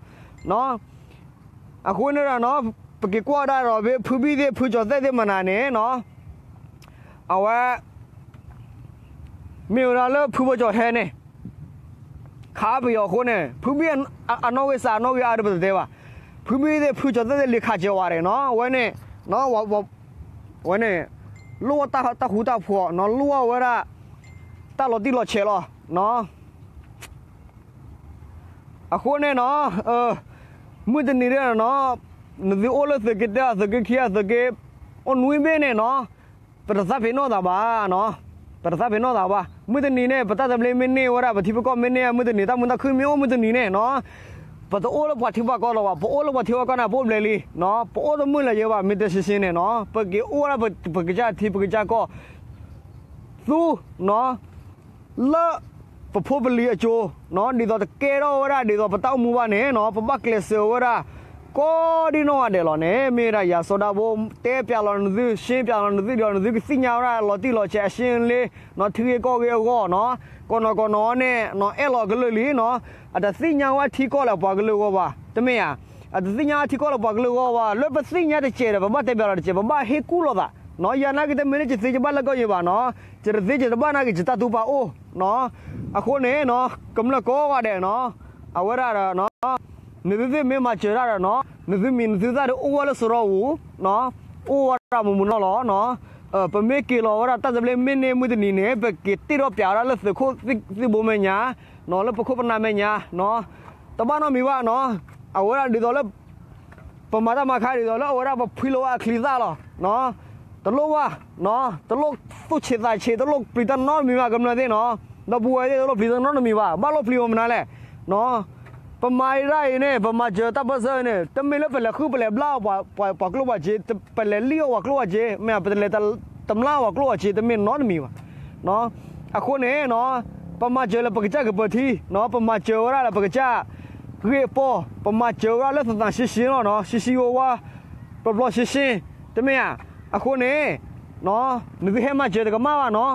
နီၤ အဃိန့ၣ်ဒီးနီၤ ပက့ၤကွၢ်ဒၣ်ဒီးဖုဘံၣ်သ့ၣ် ဖုကၠီၤသဲၣ်သ့ၣ်မနၤန့ၣ်နီၤ အဝဲ မ့ၢ်ဝဲဒၣ်လၢဖုဘီကၠီၤဟဲန့ၣ် ခးပယီၤအဃိန့ၣ် ဖုဘံၣ်အနီၣ်ဂံၢ်စးအနီၣ်ဂံၢ်အါဒီးပတတဲဘၣ်. ဖုဘံၣ်သ့ၣ် ဖုကၠီၤသဲၣ်သ့ၣ် လံၤခးစၢၤဝဲဒၣ်နီၤ အဝဲန့ၣ် ဝဲန့ၣ် လိၣ်ဝဲတၢ်ဃူတၢ်ဖိးနီၤ လိၣ်ဝဲဒၣ် တၢ်လီၤတံၢ်လီၤဆဲးလီၤနီၤ. အဃိန့ၣ်နီၤ မုၢ်တနံၤဒၣ်နီၤ နသုအိၣ်လၢသုးက့တၢ သုးက့ခံ သုးက့ အိၣ်နွံဘ့ၣ်န့ၣ်နီၤ ပတသးပ့ၤနီၣ်သးဘၣ်နီၤ ပတသးပ့ၤနီၣ်သးဘၣ်. မုၢ်တနံၤန့ၣ် ပတၢ်သဘျ့မ့ၢ်န့ၢ်ဝဲဒၣ် ပထံပကီၢ်မ့ၢ်န့ၢ် မုၢ်တနံၤ တၢ်မုာ်တၢ်ခုၣ်မ့ၢ်အိၣ်မုၢ်တနံၤန့ၣ်နီၤ ပတအိၣ်လၢပှၤထံပှၤကီၢ်လီၤဘၣ်. ပအိၣ်လၢပှၤထံပှၤကီၢ်န့ၣ် ပအိၣ်ဘျဲၣ်လံနီၤ ပအိၣ်တမုာ်လၢၤယဲဘၣ် မ့ၢ်တဲရှင်းရှင်းန့ၣ်နီၤ ပက့ၤအိၣ်ဝဲဒၣ် ပကစၢ်ထံပကစၢ်ကီၢ် သူနီၤ လၢ ပဖိပလံၤအစိၤနီၤ ဒ်သိးတကဲထီၣ်ဝဲဒၣ် ဒ်သိးပတၢ်အိၣ်မူဘၣ်န့ၣ်နီၤ ပဘၣ်ကျဲးစၢးဝဲဒၣ် ကိးဒံနီၢ်ဂၤဒဲးလီၤန့ၣ် မ့ၢ်ဝဲဒၣ်ယၤစီၤဒၤဘိ တဲပျးလီၤနသု ရှင်းပျးလီၤနသု ဒ်သိးနသုကသ့ၣ်ညါဝဲဒၣ် လီၤတံၢ်လီၤဆဲးအရှင်းအလင်းနီၤ ထံဂ့ၢ်ကီၢ်ဂ့ၢ်အဂီၢ်နီၤ ကနီၤကနီၤန့ၣ်နီၤ အဲၣ်လီၤကလုာ်လံနီၤ အတသ့ၣ်ညါဝဲထံကီၢ်လၢပှၤကလုာ်အဂီၢ်ဘၣ် တမ့ၢ်ဧါ အတသ့ၣ်ညါဝဲထံကီၢ်လၢပှၤကလုာ်အဂီၢ်ဘၣ် လၢပသ့ၣ်ညါတစဲးဒီး ပဘၣ်တဲပျးလီၤတစဲး ပဘၣ်ဟ့ၣ်ကူၣ်လိာ်သးနီၤ ယၤနာ်က့တမ့ၢ်လၢယသ့ယဘၣ်လၢကီၢ်ယံၤဘၣ်နီၤ ယတသ့ယတဘၣ်နာ်က့ ယတၢ်တူၢ်ပာ်အိၣ်နီၤ အဃိန့ၣ်နီၤ ကမျၢၢ်ကိးဂၤဒဲးနီၤ အဝဲဒၣ်ဒီးနီၤ နသုသ့ၣ်မ့ၢ်မၤစၢၤတၢ်ဒီးနီၤ နသုမံၤနသုသၣ်ဒီးအိၣ်ဝဲလၢစရီပူၤနီၤ အိၣ်ဝဲဒၣ်မုာ်မုာ်နီၢ်နီၢ်လီၤနီၤ ပမ့ၢ်က့ၤလီၤဝဲဒၣ်တၢ်သဘျ့မ့ၢ်န့ၢ်မုၢ်တနံၤန့ၣ် ပက့ၤတ့ၢ်ထီၣ်ပျးဝဲဒၣ်လၢသုးခိၣ်သံၣ်ဘိမဲာ်ညါနီၤ လၢပခိၣ်ပနၢ်မဲာ်ညါနီၤ တဘၣ်နီတမံၤဘၣ်နီၤ အဝဲဒၣ်ဒ်သိးလၢ ပမၤတၢ်မၤခါဒ်သိးလၢအဝဲဒၣ်ပဖှံလီၤဝဲအချံသၣ်လီၤနီၤ တလိၣ်ဘၣ် တလိၣ်သူၣ်ဆံးသးဆံး တလိၣ်ပျံၤတၢ်နီတမံၤဘၣ် ကမျၢၢ်သ့ၣ်နီၤ ဒီပုၢ်ဝဲၢ်သ့ၣ် တလိၣ်ပျံၤတၢ်နီတမံၤဘၣ် ဘၣ်လိၣ်ပျံၤမနုၤလဲၣ်နီၤ ပမၤဒၣ်အံၤန့ၣ် ပမၤစၢၤတၢ်ပၢၢ်ဆၢန့ၣ် တမ့ၢ်လၢပလဲၤဃုပလဲၤဘျၣ်အီၤပှၤကျိၣ်ပှၤစ့ ပလဲၤလံၣ်အီၤပှၤကျိၣ်ပှၤစ့ မ့ၢ်ပတလဲၤတမျၢ်အီၤပှၤကျိၣ်ပှၤစ့ တမ့ၢ်နီတမံၤဘၣ် အဃိန့ၣ်နီၤ ပမၤစၢၤလၢပကစၢ်ကပၢၤထံနီၤ ပမၤစၢၤဝဲဒၣ်လၢပကစၢ်ဂ့ၢ်အပီၢ် ပမၤစၢၤဝဲဒၣ်လၢသးသးရှင်းရှင်းလီၤနီၤ ရှင်းရှင်းဝါဝါ ပျီပျီရှင်းရှင်း တမ့ၢ်ဧါ အဃိန့ၣ် နသုဟဲမၤစၢၤတကမၣ်ဘၣ်နီၤ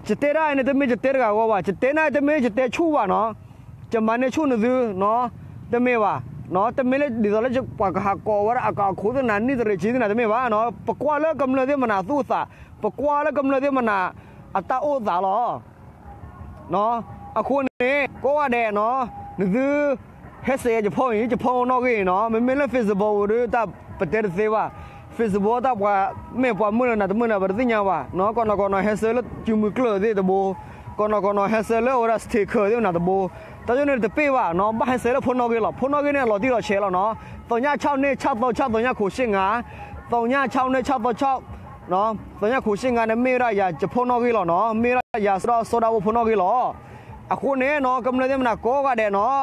ယတဲဒၣ်အံၤန့ၣ် တမ့ၢ်ယတဲတဂၤအဂီၢ်ဘၣ် ယတဲန့ၣ် တမ့ၢ်ယတဲဆူၣ်ဘၣ်နီၤ ယမၤန့ၢ်ဆူၣ်နသုနီၤ တမ့ၢ်ဘၣ်နီၤ တမ့ၢ်လၢဒ်သိးလၢပှၤကဟးကိးဝဲဒၣ်အကးအခိးသ့ၣ်နၤ နံၣ်တရံးဆံသ့ၣ်နၤ တမ့ၢ်ဘၣ်နီၤ ပကွၢ်လၢကမျၢၢ်သ့ၣ်မနၤသူၣ်အသး ပကွၢ်လၢကမျၢၢ်သ့ၣ်မနၤ အတၢ်အိၣ်သးလီၤ အဃိန့ၣ် ကိးဂၤဒဲးနီၤ နသု ဟဲစဲးယဖီအံၤ ယဖီနီၣ်ဂံၢ်နီၤ မ့မ့ၢ်လၢ Facebook ဒ်တၢ်ပတဲတသ့ဘၣ် Facebook တၢ်ပှၤ မ့ၢ်ပှၤမုၢ်လၢနၤတမုၢ်နၤ ပတသ့ၣ်ညါဘၣ်နီၤ ကနီၤကနီၤဟဲဆှၢလၢစုမုၢ်ကျၢၢ်သ့ၣ်တဘိ ကနီၤကနီၤဟဲဆှၢလၢအဝဲဒၣ် sticker သ့ၣ်နၤတဘိ တၢ်ယိၣ်န့ၣ်တပ့ၢ်ဘၣ်နီၤ ဘၣ်ဟဲဆှၢလၢဖိနီၣ်ဂံၢ်လီၤ ဖိနီၣ်ဂံၢ်န့ၣ် အလီၤတံၢ်လီၤဆဲးလီၤနီၤ သညါဆၣ်န့ၢ်ဆၣ်သီဆၣ် သညါခိၣ်ရှ့ၣ်ငါ သညါဆၣ်န့ၢ်ဆၣ်သီဆၣ် သညါခိၣ်ရှ့ၣ်ငါန့ၣ် မ့ၢ်ဝဲဒၣ်ယၤယဖိနီၣ်ဂံၢ်လီၤနီၤ မ့ၢ်ဝဲဒၣ်ယၤစီၤဒၤဘိဖိနီၣ်ဂံၢ်လီၤ အဃိန့ၣ်နီၤ ကမျၢၢ်သ့ၣ်မနၤကိးဂၤဒဲးနီၤ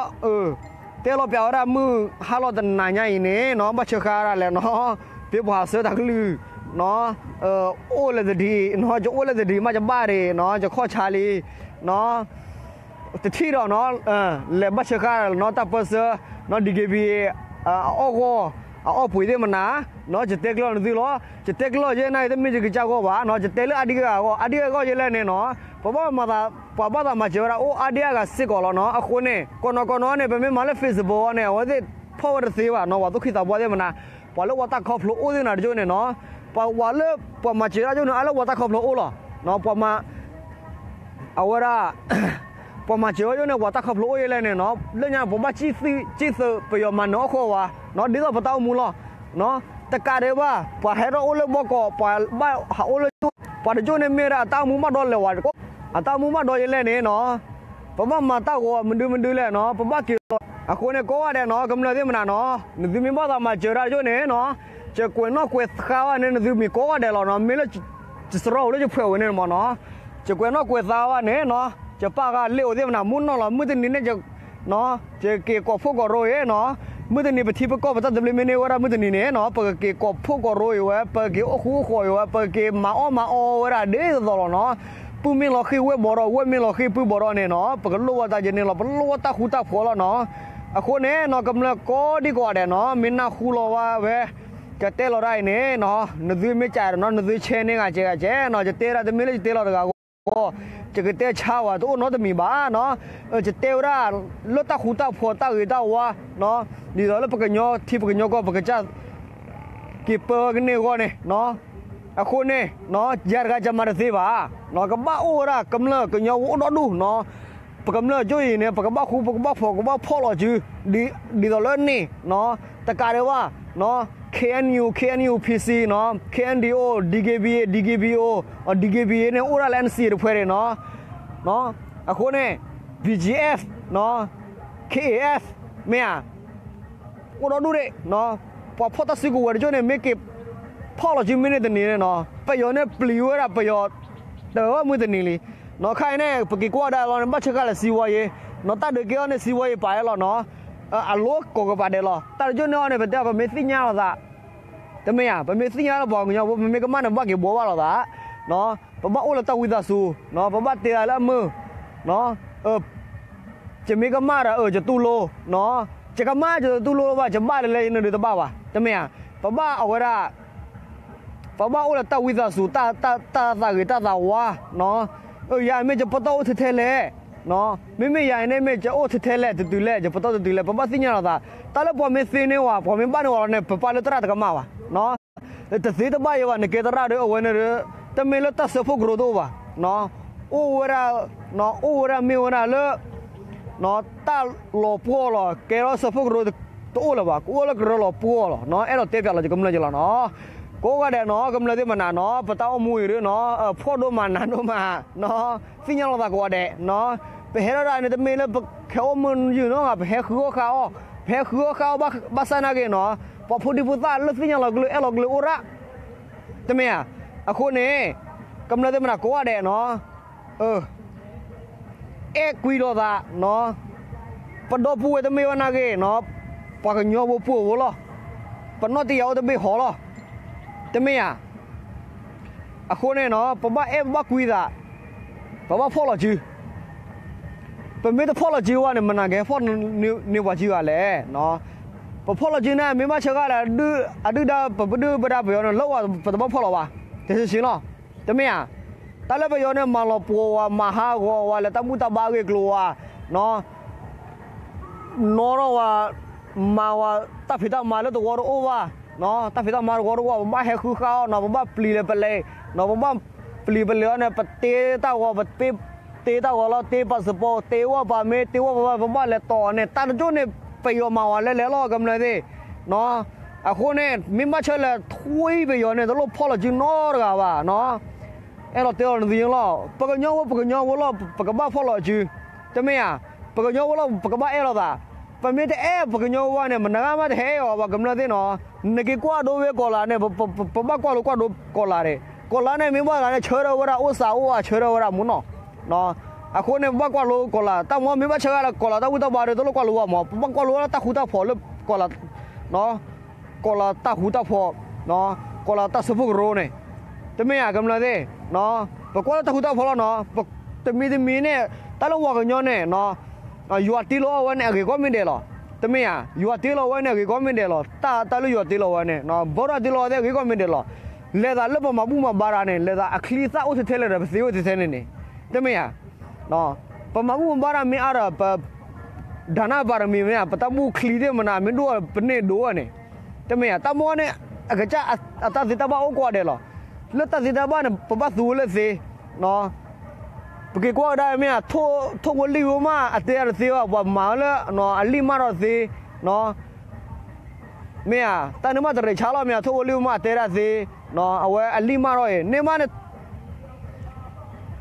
တဲလီၤပျးဝဲဒၣ်မုၢ်ဟါလီၤတနၤညါအံၤန့ၣ်နီၤ ဘၣ်ဆၢဃာ်ဒၣ်လဲာ်နီၤ ပ့ၤပှၤဆှၢတၢ်ကလုၢ်နီၤ အိၣ်လၢတဒံးနီၤ ယအိၣ်လၢတဒံးမး ယဘၣ်ဒံးနီၤ ယခီၣ်ဆါလံနီၤ တထံၣ်ဒီးနီၤ လဲၤဘၣ်ဆၢဃာ်နီၤ တၢ်ပၢၢ်ဆၢနီၤ DKBA အအီၣ်ဂီၢ် အအီၣ်ပှ့ၤသ့ၣ်မနၤနီၤ ယတဲကျၢၤနသုလီၤ ယတဲကျၢၤယဲန့ၣ် တမ့ၢ်ယကစၢ်ဂီၢ်ဘၣ်နီၤ ယတဲလၢအဒံအဂၤအဂီၢ် အဒံအဂၤအဂီၢ်ယဲလဲၣ်န့ၣ်နီၤ ပဘၣ်မၤသး ပှၤဘၣ်သးမၤစၢၤဝဲဒၣ် အိၣ်အါဒံအဂၤစ့ၢ်ကီးလီၤနီၤ အဃိန့ၣ် ကနီၤကနီၤန့ၣ် ပမ့ၢ်မၤလၢ Facebook အီၤန့ၣ် အဝဲသ့ၣ်ဖီၣ်ဝဲတသ့ဘၣ်နီၤ ပှၤသူၣ်က့သးပှၢ်သ့ၣ်မနၤ ပှၤလၢပှၤတၢ်ခီဖျိအိၣ်သ့ၣ်နၤတကၠိန့ၣ်နီၤ ပှၤဝဲလၢ ပှၤမၤစၢၤတၢ်ကၠိန့ၣ် အါလၢပှၤတၢ်ခီဖျိအိၣ်လီၤ ပှၤမၤ အဝဲဒၣ် ပှၤမၤစၢၤဝဲယိၣ်န့ၣ် ပှၤတၢ်ခီဖျိအိၣ်ယဲလဲၣ်န့ၣ်နီၤ လၢညါပှၤဘၣ်စံၣ်သုး စံၣ်သုးပယီၤမၤနၢၤအီၣ်ဃီဝဲ ဒ်သိးပတၢ်အိၣ်မူလီၤ တကးဒံးဘၣ် ပှၤဟဲထီၣ်အိၣ်လၢဘီကီး ပှၤဘၣ်ဟးအိၣ်လၢ ပှၤတကၠိန့ၣ်မ့ၢ်ဝဲဒၣ်အတၢ်အိၣ်မူဘၣ်ဒီးလဲၤဝဲ အတၢ်အိၣ်မူဘၣ်ဒီးယဲလဲၣ်န့ၣ်နီၤ ပဘၣ်မၤတၢ်ဂီၤမနုၤမနုၤလဲၣ်နီၤ ပဘၣ်က့ၤလီၤ အဃိန့ၣ်ကိးဂၤဒဲးနီၤ ကမျၢၢ်သ့ၣ်မနၤနီၤ နသုမ့ၢ်ဘၣ်သးမၤစၢၤတၢ်တကၠိန့ၣ်နီၤ ယကွဲးနီၣ်ကွဲးသါဘၣ်န့ၣ် နသုမံၤကိးဂၤဒဲးလီၤနီၤ မ့ၢ်လၢ ယစရီအိၣ်လၢယဖှဲးဝဲန့ၣ်မ့ၢ်နီၤ ယကွဲးနီၣ်ကွဲးသါဘၣ်န့ၣ်နီၤ ယပၢ်ဂၤလ့ၣ်အိၣ်သ့ၣ်မနၤ မုၢ်နီၢ်လီၤ မုၢ်တနံၤန့ၣ် ယက့ၤကိးဖှိၣ်ကိးရိအံၤနီၤ မုၢ်တနံၤပထံပကီၢ် ပတၢ်သဘျ့မ့ၢ်န့ၢ်ဝဲဒၣ်မုၢ်တနံၤန့ၣ်နီၤ ပကက့ၤကိးဖှိၣ်ကိးရိအံၤဝဲ ပကက့ၤအိၣ်ဃူအိၣ်ဃီၤအံၤဝဲ ပကက့ၤမၤအီၣ်မၤအီဝဲဒၣ်ဒ်သိးလီၤနီၤ ပုၢ်မ့ၢ်လီၤဃံၤဝဲၢ်ဘီဒီး ဝဲၢ်မ့ၢ်လီၤဃံၤပုၢ်ဘီဒီးန့ၣ်နီၤ ပကလိၣ်ဝဲတၢ်ယန့ၣ်လီၤ ပလိၣ်ဝဲတၢ်ဃူတၢ်ဖိးလီၤနီၤ အဃိန့ၣ်နီၤ ကမျၢၢ်ကိးဒံကိးဂၤဒဲးနီၤ မ့ၢ်နၢ်ဟူလီၤဝဲဝဲ ကတဲလီၤဒၣ်အံၤန့ၣ်နီၤ နသုမ့ၢ်ကးဒီးနီၤ နသု share န့ၢ်ဂၤကဲဂၤကဲနီၤ ယတဲဒၣ်တမ့ၢ်လၢယတဲလီၤတဂၤအဂီၢ် ယကတဲဆါဝဲတအိၣ်နီတမံၤဘၣ်နီၤ. ယတဲဝဲဒၣ်လၢတၢ်ဃူတၢ်ဖိးတၢ်ဂ့ၤတၢ်ဝါနီၤ, ဒ်သိးလၢပကညီထံပကညီကီၢ် ပကစၢ် က့ၤပၢကန့ၢ်အဂီၢ်န့ၣ်နီၤ. အဃိန့ၣ်နီၤ ယၤတဂၤယမၤတသ့ဘၣ်နီၤ, ကဘၣ်အိၣ်ဝဲဒၣ်ကမျၢၢ်ကညီဖိအိၣ်ဒီဒူၣ်နီၤ. ပကမျၢၢ်ကၠိအံၤန့ၣ် ပကဘၣ်ဃူ ပကဘၣ်ဖိး ကဘၣ်ဖီၣ်လီၤစု ဒ်သိးလၢန့ၣ်နီၤ တကးဒံးဘၣ်နီၤ K N U, K N U P C နီၤ, K N D O, D K B A, D K B O, D K B A န့ၣ် အိၣ်ဒၣ်လၢ N C A တဖုန့ၣ်နီၤ. အဃိန့ၣ် B G F နီၤ, K A F မ့ၢ်ဧါ အိၣ်ဒီဒူၣ်ဒံးနီၤ. ပှၤဖီၣ်တၢ်စုကဝဲၤတကၠိန့ၣ် မ့ၢ်က့ၤဖီၣ်လီၤစုမ့ၢ်န့ၣ်တနံၤန့ၣ်နီၤ ပယီၤန့ၣ်ပျံၤဝဲဒၣ်ပယီၤ တၢ်ဝဲမုၢ်တနံၤလံနီၤ. ခါအံၤန့ၣ် ပက့ၤကွၢ်ဒၣ်လီၤန့ၣ် ဘၣ်ဆၢဃာ်လၢ စီးပွားရေးနီၤ, တၢ်ဒုးကဲအီၤန့ၣ် စီးပွားရေးပာ်အဲၣ်လီၤနီၤ. အလိၣ်ကိးကပၤဒဲးလီၤ. တၢ်တကၠိန့ၣ်အီၤန့ၣ် ပတဲပမ့ၢ်သ့ၣ်ညါလိာ်သး တမ့ၢ်ဧါ, ပမ့ၢ်သ့ၣ်ညါလၢပှၤကညီဖိ ပမ့ၢ်ကမၣ်န့ၣ် ပဘၣ်က့ၤဘှီဘၣ်လိာ်သးနီၤ. ပဘၣ်အိၣ်လၢတၢ်ဝံသးစူၤနီၤ, ပဘၣ်တဲသးလၢအမုာ်နီၤ. ယမ့ၢ်ကမၣ်ဒီး ယတူၢ်လိနီၤ, ယကမၣ်ယတတူၢ်လိဘၣ်, ယဘၣ်လဲၤလဲၤယန့ၣ်ဒုးတဘၣ်ဘၣ်, တမ့ၢ်ဧါ. ပဘၣ်အဝဲဒၣ် ပဘၣ်အိၣ်လၢတၢ်ဝံသးစူၤ တၢ်သးဂ့ၤတၢ်သးဝါနီၤ. ယၤမ့ၢ်ယပတီၢ်အိၣ်ထဲထဲလဲၣ်နီၤ, မ့မ့ၢ်ယၤအံၤန့ၣ်မ့ၢ်ယအိၣ်ထဲထဲလဲၣ် တတုၤလဲၣ် ယပတီၢ်တတုၤလဲၣ် ပဘၣ်သ့ၣ်ညါလိာ်သး. တၢ်လၢပှၤမ့ၢ်သ့န့ၢ်ဝဲ ပှၤမ့ၢ်ဘၣ်န့ၢ်ဝဲလီၤန့ၣ် ပပၢ်လၢသရၣ်တကမၣ်ဘၣ်နီၤ. တသ့တဘၣ်ယဲဘၣ်, နကဲသရၣ်ဒီး အဝဲန့ၣ်ဒီး တမ့ၢ်လၢတၢ်စၢဖှိၣ်ကရၢတအိၣ်ဘၣ်, အိၣ်ဝဲဒၣ်, အိၣ်ဝဲဒၣ်မ့ၢ်ဝဲဒၣ်လၢ တၢ်လီၤပှီၢ်လီၤ. ကဲထီၣ်စၢဖှိၣ်ကရၢတအိၣ်လၢၤဘၣ်, ကအိၣ်လၢကရၢလီၤပှီၢ်လီၤ. အဲၣ်ဒိးတဲပၠးလီၤယကမျၢၢ်ယလီၤနီၤ. ကိးဂၤဒဲးနီၤ, ကမျၢၢ်သ့ၣ်မနၤနီၤ, ပတၢ်အိၣ်မူအံၤဒီးနီၤ, ဖှီၣ်ဒိၣ်မးနးဒိၣ်မး, သ့ၣ်ညါလိာ်သးကိးဂၤဒဲးနီၤ. ပဟဲထီၣ်ဒၣ်န့ၣ် တမ့ၢ်လၢပဟဲအိၣ်မုာ်ယုာ်နီၤ, ပဟဲဃုအီၣ်ဃုအီ, ပဟဲဃုအီၣ်ဃုအီဘၣ်ဆၣ်နာ်က့နီၤ, ပှၤဖိဒံဖိသၣ်လၢသ့ၣ်ညါလီၤကလုၢ် အဲၣ်လီၤကလုၢ်အိၣ်ရၣ်, တမ့ၢ်ဧါ. အဃိန့ၣ် ကမျၢၢ်သ့ၣ်မနၤကိးဂၤဒဲးနီၤ, အဲၣ်ကွံလိာ်သး, ပဒီပုၢ်ဝဲၢ်တမ့ၢ်ဘၣ်နာ်က့နီၤ, ပှၤကညီဖိပှိၢ်ဖိလီၤ. ပနီၢ်တယၤအိၣ်တဘ့ၣ်ဟီလီၤ, တမ့ၢ်ဧါ. အဃိန့ၣ်နီၤ ပဘၣ်အဲၣ်ပဘၣ်ကွံသး, ပဘၣ်ဖီၣ်လီၤစု. ပမ့ၢ်တဖီၣ်လီၤစုဘၣ်န့ၣ် မနၤကဟဲဖီၣ်န့ၢ်ပှၤစုဂၤလဲၣ်. ပဖီၣ်လီၤစုန့ၣ် မ့ၢ်ဘၣ်ဆၢဃာ်လၢ အဒုၣ်ဒါပဒုၣ်ပဒါပယီၤန့ၣ် လၢဝဲပတဘၣ်ဖီၣ်လီၤဘၣ်, တဆံးဆံးလီၤ, တမ့ၢ်ဧါ. တၢ်လၢပယီၤန့ၣ် မၤလီၤပှီၢ်ဝဲ မၤဟးဂီၤဝဲ လဲၤတၢ်ဘူၣ်တၢ်ဘါအဂ့ၢ်ကျိၤဝဲ, နီၢ်ထီၣ်ဝဲ, မၤဝဲ, တၢ်ဖံးတၢ်မၤလၢသဝီတအိၣ်ဘၣ်, တၢ်ဖံးတၢ်မၤသဝီတအိၣ်ဘၣ်, ပဘၣ်ဟဲဃုဃာ်အီၤနီၤ, ပဘၣ်ပျံၤလဲၤပလဲၤ, နီၢ် ပဘၣ်ပျံၤပလဲၤအီၤန့ၣ် ပတ့တၢ်ဂီၤ, ပတ့တၢ်ဂီၤလီၤ, တ့ passport, တ့ဝဲပာ်မ့ၢ်, တ့ဝဲပာ်မ့ၢ်, ပဘၣ်လဲၤတီၢ်အီၤန့ၣ် တၢ်တကၠိၢ်န့ၣ် ပယီၤမၤဝဲလဲၤလဲၤလီၤ ကမျၢၢ်သ့ၣ်, နီၢ်. အဃိန့ၣ် မ့ၢ်ဘၣ်ဆၢလဲၣ် ထွံၣ်ပယီၤန့ၣ် တလိၣ်ဖီၣ်လီၤစုနီတဂၤဘၣ်, နီၢ်. အဲၣ်ဒိးတဲလီၤနသုလီၤ, ပကညီဖိ ပကညီဖိလီၤ, ပကဘၣ်ဖီၣ်လီၤစု, တမ့ၢ်ဧါ. ပကညီဖိလီၤ ပကဘၣ်အဲၣ်လိာ်သး, ပမ့ၢ်တအဲၣ်ပကညီဖိဘၣ်န့ၣ် မနၤဂၤမးတဟဲအီၤဘၣ် ကမျၢၢ်သ့ၣ်နီၤ. နက့ၤကွၢ်ဒိဝဲကီၤလၤန့ၣ် ပဘၣ်ကွၢ်လိကွၢ်ဒိကီၤလၤန့ၣ်, ကီၤလၤန့ၣ် မ့ၢ်ဘၣ်ဂၤန့ၣ် ဆၢထၢၣ်ဝဲဒၣ်အိၣ်စးအိၣ်အဆၢထၢၣ်ဝဲဒၣ်မူနီၢ်, နီၢ်. အဃိန့ၣ် ပဘၣ်ကွၢ်လိကီၤလၤ, တၢ်မ့ၢ်မ့ၢ်ဘၣ်ဆၢဂၤလၢကီၤလၤတၢ်ဘူၣ်တၢ်ဘါဒီး တလိၣ်ကွၢ်လိဘၣ်မး, ပဘၣ်ကွၢ်လိဝဲဒၣ်တၢ်ဃူတၢ်ဖိးလၢကီၤလၤ နီၢ်, ကီၤလၤတၢ်ဃူတၢ်ဖိး, နီၢ်, ကီၤလၤတၢ်စၢဖှိၣ်ကရၢန့ၣ်, တမ့ၢ်ဧါ ကမျၢၢ်သ့ၣ်, နီၢ်. ပကွၢ်လၢတၢ်ဃူတၢ်ဖိးလီၤနီၢ်, တမံၤတမံၤန့ၣ် တၢ်လၢပှၤကညီန့ၣ်, နီၢ်, ယွၤတ့လီၤအီၤဝဲန့ၣ် အဂ့ၤကီၢ်မ့ၢ်ဒဲးလီၤ, တမ့ၢ်ဧါ. ယွၤတ့လီၤဝဲန့ၣ် အဂ့ၤကီၢ်မ့ၢ်ဒဲးလီၤ, တၢ် တၢ်လၢယွၤတ့လီၤဝဲန့ၣ်, နီၢ်, ဘၣ်ဒီးတ့လီၤဝဲသ့ၣ် အဂ့ၤကီၢ်မ့ၢ်ဒဲးလီၤ. လဲၤသးလၢပမၤဘူၣ်မၤဘါတၢ်န့ၣ် လဲၤသးအချံအသၣ်အိၣ်ထဲထဲလဲၣ်ဒီး ပသ့အိၣ်ထဲထဲန့ၣ်န့ၣ်, တမ့ၢ်ဧါ. ပမၤဘူၣ်မၤဘါတၢ်မ့ၢ်အါဒီး ပ ဒါနပါရမီ မ့ၢ်ဧါ, ပတၢ်ဘူၣ်ချံသ့ၣ်မနၤ မ့ၢ်ဒိၣ်ပန့ၢ်ဒိၣ်ဝဲန့ၣ်, တမ့ၢ်ဧါ. တၢ်မ့ၢ်န့ၣ် အကစၢ်အတၢ်သ့တၢ်ဘၣ်အိၣ်ကိးဂၤဒဲးလီၤ. လၢတၢ်သ့တၢ်ဘၣ်န့ၣ် ပဘၣ်သူဝဲလၢသ့, နီၢ်. ပက့ၤကွၢ်ကဒါမ့ၢ်ဧါ, ထိၣ်ဖိလံၣ်ဖိမး အတဲတသ့ဘၣ်, ပှၤမၤဝဲလၢ နီၢ်, အလံၣ်မၢ်ထီၣ်သ့, နီၢ်. မ့ၢ်ဧါ, တၢ်န့ၣ်မးတရံးဆါလီၤ မ့ၢ်ဧါ, ထိၣ်ဖိလံၣ်ဖိမး အတဲဒၣ်သ့, နီၢ်, အဝဲအလံၣ်မၢ်ထီၣ်အံၤ န့ၣ်မးန့ၣ်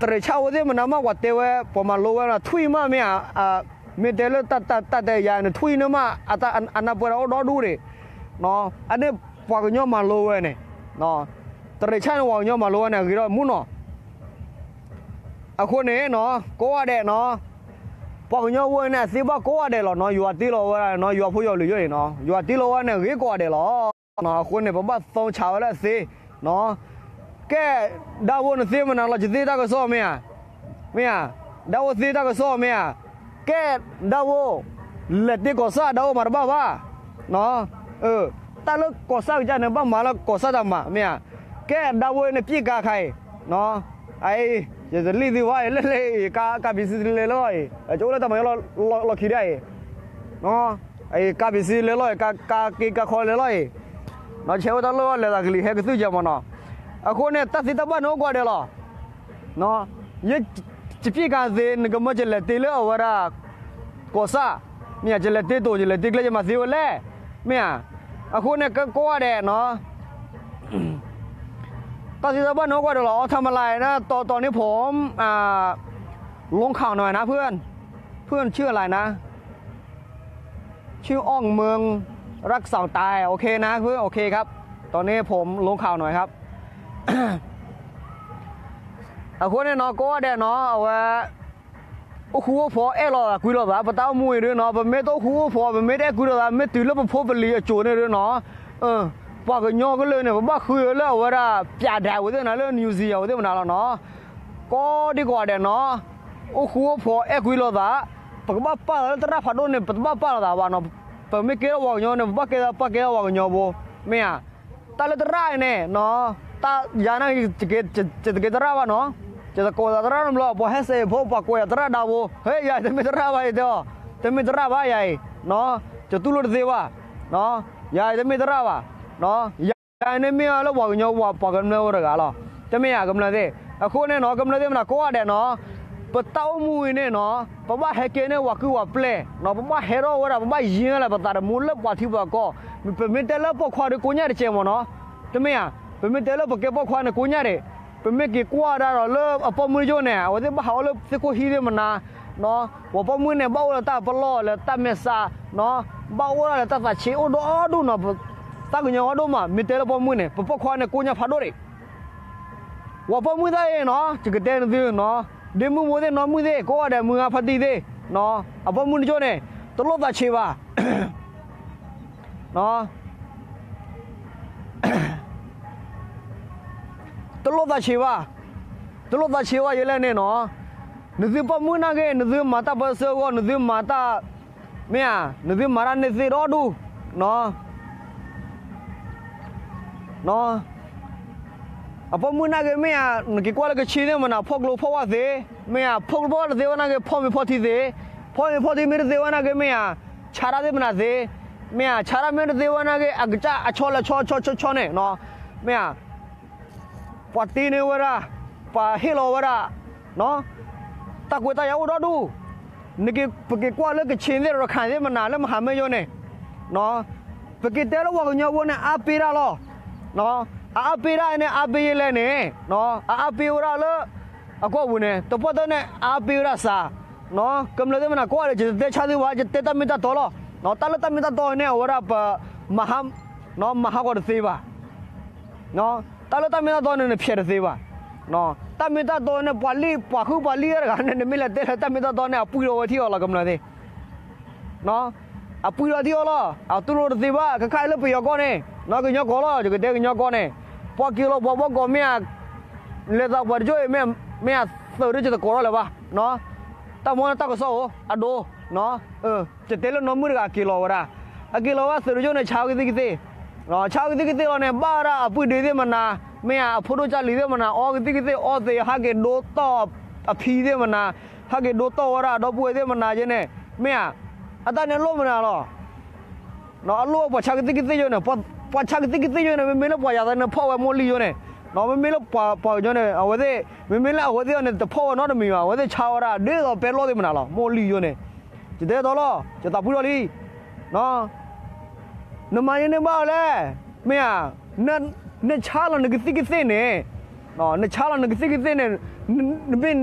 တရံးဆါဝဲသ့ၣ်မနုၤမး ပှၤတဲဝဲ ပှၤမၤလိဝဲ ထွံၣ်မး မ့ၢ်ဧါ, မ့ၢ်တဲလၢတၢ် တၢ် တၢ်တဲယၤန့ၣ် ထွံၣ်န့ၣ်မး အနၢ်ပၢၢ်ဒီးအိၣ်ဒီဒူၣ်ဒံး, နီၢ်, အန့ၣ်ပှၤကညီမၤလိဝဲန့ၣ်, နီၢ်, တရံးဆါန့ၣ် ပှၤကညီမၤလိဝဲန့ၣ် အဂ့ၤဒီးမူနီၢ်. အဃိန့ၣ် နီၢ်, ကိးဂၤဒဲး နီၢ်, ပှၤကညီဖိန့ၣ် အသ့ဘၣ်ကိးဂၤဒဲးလီၤ နီၢ်, ယွၤတ့လီၤဝဲဒၣ် နီၢ်, ယွၤဖိယွၤလံၤယိန့ၣ် နီၢ်, ယွၤတ့လီၤဝဲန့ၣ် အဂ့ၤကိးဂၤဒဲးလီၤ. နီၢ်, အဃိန့ၣ် ပဘၣ်သီဆးဝဲလၢအသ့, နီၢ်. ကဲ, ဒၣ်ဝိ နသ့မနုၤလီၤ, ယသ့တၢ်ကစီၣ်မ့ၢ်ဧါ, မ့ၢ်ဧါ, ဒၣ်ဝိသ့တၢ်ကစီၣ်မ့ၢ်ဧါ, ကဲ, ဒၣ်ဝိ, လဲၤတ့ကီၢ်ဆၣ် ဒၣ်ဝိမၤတဘၣ်ဘၣ်, နီၢ်, တၢ်လၢကီၢ်ဆၣ်ကစၢ်န့ၣ် ဘၣ်မၤလၢကီၢ်ဆၣ်တၢ်မၤ မ့ၢ်ဧါ, ကဲ, ဒၣ်ဝိန့ၣ် ပစ်ကါခါအံၤ, နီၢ်, အအံၤ ယတလံၣ်သုဘၣ်အံၤ လၢလၢအံၤ ကါ ကါပံးစံလဲၤလီၤအံၤ ကအိၣ်လၢတၢ်မၤယီၢ်လီၢ်ခံဒၣ်အံၤ, အံၤ ကါပံးစံလဲၤလီၤအံၤ ကါက့ကါခီလဲၤလီၤအံၤ, ဆဲးဝဲတၢ်လီၢ်လဲၤသးကလံၤ ဟဲကသုၣ်ကဲမၢ်နီၤ, အဃိန့ၣ် တၢ်သ့တၢ်ဘၣ်န့ၣ်အိၣ်ကိးဂၤဒဲးလီၤ. ယ ယပျံၤကၤသ့ နကမၢကလဲၤတ့လၢအဝဲဒၣ် ကီၢ်ဆၣ်, မ့ၢ်ဧါ ကလဲၤတ့တိၤ ကလဲၤတ့ကျဲ ယမၤသ့ဝဲလဲၣ်, မ့ၢ်ဧါ, အဃိန့ၣ် ကကိးဂၤဒဲးနီၤ တၢ်သ့တၢ်ဘၣ်န့ၣ်အိၣ်ကိးဂၤဒဲးလီၤ. အီထီမလါန့ၣ် တီတီန့ၣ် ผม ลงข่าวหน่อยนะเพื่อน เพื่อนชื่ออะไรนะ ชื่ออ้องเมือง รักษาตาย โอเคนะเพื่อน โอเคครับ ตอนนี้ผมลงข่าวหน่อยครับ အဃိန့ၣ်နီၤ ကိးဂၤဒဲးနီၤ အဝဲ အိၣ်ဃူအိၣ်ဖိး အဲၣ်လိာ်သးကွံလိာ်သး ပတၢ်အိၣ်မူအံၤဒုနီၤ ပမ့ၢ်တအိၣ်ဃူအိၣ်ဖိး ပမ့ၢ်တအဲၣ်ကွံလိာ်သး မ့ၢ်တုၤလၢပဖိပလံၤအစိၤန့ၣ်ဒုနီၤ ပှၤကညီကလုာ်န့ၣ် ပဘၣ်ဃုလၢအဝဲဒၣ် ပြးဒးဝဲသ့ၣ်မနၤ လၢ New Zealand ဝဲသ့ၣ်မနၤလီၤနီၤ. ကိးဒံကိးဂၤဒဲးနီၤ အိၣ်ဃူအိၣ်ဖိး အဲၣ်ကွံလိာ်သး ပကဘၣ်ပာ်လီၤလၢသရၣ်ဖးဒိၣ်န့ၣ် ပတဘၣ်ပာ်လီၤသးဘၣ်နီၤ. ပမ့ၢ်ကဲထီၣ်ပှၤကညီန့ၣ် ပဘၣ်ကဲပာ်ကဲထီၣ်ပှၤကညီဖိ မ့ၢ်ဧါ. တၢ်လၢသရၣ်အံၤန့ၣ်နီၤ တၢ်ယၤန့ၣ် ယတကဲသရၣ်ဘၣ်နီၤ, ယတကိးသးသရၣ်နီတဘျီ ပှၤဟဲစဲးဖိ ပှၤကိးယၤသရၣ်ဒါဖိ ဟဲ ယၤတမ့ၢ်သရၣ်ဘၣ် ယတဲအီၤ တမ့ၢ်သရၣ်ဘၣ်ယၤအံၤ, ယတူၢ်လိာ်တသ့ဘၣ်, ယၤတမ့ၢ်သရၣ်ဘၣ်, ယၤန့ၣ်မ့ၢ်အီၤလၢပှၤကညီ ပှၤကမျၢၢ်အိၣ်တဂၤလီၤ, တမ့ၢ်ယၤကမျၢၢ်သ့ၣ်, အဃိန့ၣ်နီၤ ကမျၢၢ်သ့ၣ်မနၤကိးဂၤဒဲးနီၤ ပတၢ်အိၣ်မူအံၤန့ၣ်နီၤ ပဘၣ်ဟဲကဲန့ၢ်ပှၤကုၢ်ပှၤပျဲၢ်နီၤ, ပဘၣ်ဟဲထီၣ်ဝဲဒၣ် ပဘၣ်ယံၤလၢပသးတမူလၢပှၤထံပှၤကီၢ်, ပမ့ၢ်တဲလၢပိာ်ခွါဒီးကိညၣ်တကဲမ့ၢ်နီၤ, တမ့ၢ်ဧါ, ပမ့ၢ်တဲလၢပကဲပိာ်ခွါန့ၣ်ကိညၣ်ဒံး, ပမ့ၢ်က့ၤကွၢ်ဒၣ်ဒီးလၢအပိာ်မုၣ်တကၠိန့ၣ် အဝဲသ့ၣ်ဘၣ်ဟးအီၣ်လၢသ့ၣ်ခိၣ်ဟံၣ်သ့ၣ်မနၤ, ပှၤပိာ်မုၣ်န့ၣ် ဘၣ်အိၣ်လၢတၢ်ပလီၢ်လၢတၢ်မဲာ်ဆှး, ဘၣ်အိၣ်ဒၣ်လၢတၢ်သးဆံးအိၣ်ဒီဒူၣ်နီၤ, တၢ်ကညီဝဲဒိၣ်မး, မ့ၢ်တဲလၢပိာ်မုၣ်န့ၣ် ပပိာ်ခွါန့ၣ်ကိညၣ်ဖးဒိၣ်ဒံး ပှၤပိာ်မုၣ်သ့ၣ်နီၤ ယကတဲနသုနီၤ, ဒ့မုၣ်ဖိသ့ၣ်နီၢ်မုၣ်သ့ၣ် ကိးဂၤဒဲးမုၢ်ဂၤဖါတံၢ်သ့ၣ်, အပိာ်မုၣ်တကၠိန့ၣ် တလိၣ်သးဆံးဘၣ်, တလိၣ်သးဆံးဘၣ်, တလိၣ်သးဆံးဘၣ်ယဲလဲၣ်န့ၣ်နီၤ, နသုပိာ်မုၣ်နာ်က့ နသုမၤတၢ်ပၢဆှၢအဂီၢ် နသုမၤတၢ် မ့ၢ်ဧါ, နသုမၤတၢ်န့ၣ်သ့ဒီဒူၣ်, အပိာ်မုၣ်နာ်က့မ့ၢ်ဧါ, နက့ၤကွၢ်လၢကဆံသ့ၣ်မနၤ ဖီၣ်ကျိဖီၣ်ဝါသ့, မ့ၢ်ဧါ, ဖီၣ်ကျိဖီၣ်ဝါတသ့ဝဲနာ်က့ ဖီၣ်မ့ၤဖီၣ်ထံသ့, ဖီၣ်မ့ၤဖီၣ်ထံမ့ၢ်တသ့ဝဲနာ်က့မ့ၢ်ဧါ, ဆါတၢ်သ့ၣ်မနၤသ့, မ့ၢ်ဧါ, ဆါတၢ်မ့ၢ်တသ့ဝဲနာ်က့အကစၢ်အဆီလၢဆီဆီဆီဆီန့ၣ်, မ့ၢ်ဧါ ပှၤတ့န့ၢ်ဝဲဒၣ်, ပှၤဟ့ၣ်လီၤဝဲဒၣ်, တၢ်ကွဲးတၢ်ယၤအိၣ်ဒီဒူၣ်, နက့ၤ ပက့ၤကွၢ်လၢကဆံးသ့ၣ်ရခၢၣ်သ့ၣ်မနၤလၢမဟါမ့ၢ်ယိန့ၣ်, ပက့ၤတဲလၢပှၤကညီဖိန့ၣ် အါပ့ၢ်တၢ်လီၤ, အအါပ့ၢ်တၢ်န့ၣ် အါပ့ၢ်ယဲလဲၣ်န့ၣ်, အအါပ့ၢ်ဝဲဒၣ်လၢ အကွီၢ်ပူၤန့ၣ် တပီၢ်တၢၢ်န့ၣ် အအါပ့ၢ်ဝဲဒၣ်စှၤ, ကမျၢၢ်သ့ၣ်မနၤကိးဂၤဒဲး ယတတဲဆါသုဘၣ် ယတဲတၢ်မ့ၢ်တၢ်တီလီၤ, တၢ်လၢတၢ်မ့ၢ်တၢ်တီန့ၣ် အဝဲဒၣ်ပ မၤဟး, မၤဟးဂီၤတသ့ဘၣ်, တၢ်လၢတၢ်မ့ၢ်တၢ်တီန့ၣ် နဖျဲးတသ့ဘၣ်, တၢ်မ့ၢ်တၢ်တီန့ၣ် ပှၤလံၣ် ပှၤဃုပှၤလံၣ်တဂၤန့ၣ် နမ့ၢ်လဲၤတဲလၢတၢ်မ့ၢ်တၢ်တီန့ၣ် အပှံၢ်ဒီးဝဲထံၣ်အီၤလီၤ ကမျၢၢ်သ့ၣ် အပှံၢ်ဒီးထံၣ်အီၤလီၤ, အတူၢ်လိာ်တသ့ဘၣ် ခဲခါအံၤလၢပယီၤကီၢ်န့ၣ်, ကညီကီၢ်လီၤ ယကတဲကညီကီၢ်န့ၣ်, ပှၤက့ၤလီၤပှၤဘီကီးမ့ၢ်ဧါ, လဲၤသးပှၤတကၠိအံၤ မ့ၢ်ဧါသုးဒ်ယတကိးထီၣ်လၢၤဘၣ်, တၢ်မီန့ၣ်တၢ်ကစီၣ်ဧိၤ အဒိ, ယတဲလၢနီၢ်မုၣ်တဂၤက့ၤလီၤဝဲဒၣ်, အက့ၤလီၤဝဲသုးတကၠိန့ၣ် ဆါဝဲကသံၣ်ကသ့ၣ်, ဆါဝဲကသံၣ်ကသ့ၣ်လီၤန့ၣ် ဘၣ်ဝဲဒၣ်အပုၢ်ဒ့သ့ၣ်မနၤ, မ့ၢ်ဧါ အဖိဒိၣ်ကၢ်လံၤသ့ၣ်မနၤ အီကသံၣ်ကသ့ၣ်အီသ့ ဟးက့ၤဒိတီၢ်အဖံသ့ၣ်မနၤ, ဟးက့ၤဒိတီၢ်ဝဲဒၣ်ဒီပုၢ်ဝဲၢ်သ့ၣ်မနၤက့န့ၣ်, မ့ၢ်ဧါ, အတၢ်န့ၣ်အလိၣ်မနုၤလီၤ, အလိၣ်ပှၤဆါကသံၣ်ကသ့ၣ်ယိန့ၣ်, ပှၤဆါကသံၣ်ကသ့ၣ်ယိန့ၣ် မ့မ့ၢ်လၢပှၤယၤသးန့ၣ်ဖီၣ်ဝဲမိၢ်လံယိန့ၣ်, မ့မ့ၢ်လၢပှၤပှၤကညီန့ၣ် အဝဲသ့ၣ်, မ့မ့ၢ်လၢအဝဲသ့ၣ်အီၤန့ၣ် တဖီၣ်ဝဲနီတမံၤဘၣ် အဝဲသ့ၣ်ဆါဝဲဒၣ် ဒ်သိးပဲလိၣ်သ့ၣ်မနၤလီၤ မိၢ်လံယိန့ၣ်, ယတဲတီလီၤ ယသးပှံၢ်ထီၣ်လံ နမၤယဲန့ၣ်ဘၣ်လဲၣ်, မ့ၢ်ဧါ, နဆါလီၤနကသံၣ်ကသ့ၣ်န့ၣ်, နဆါလီၤနကသံၣ်ကသ့ၣ်န့ၣ်, နမ့ၢ်,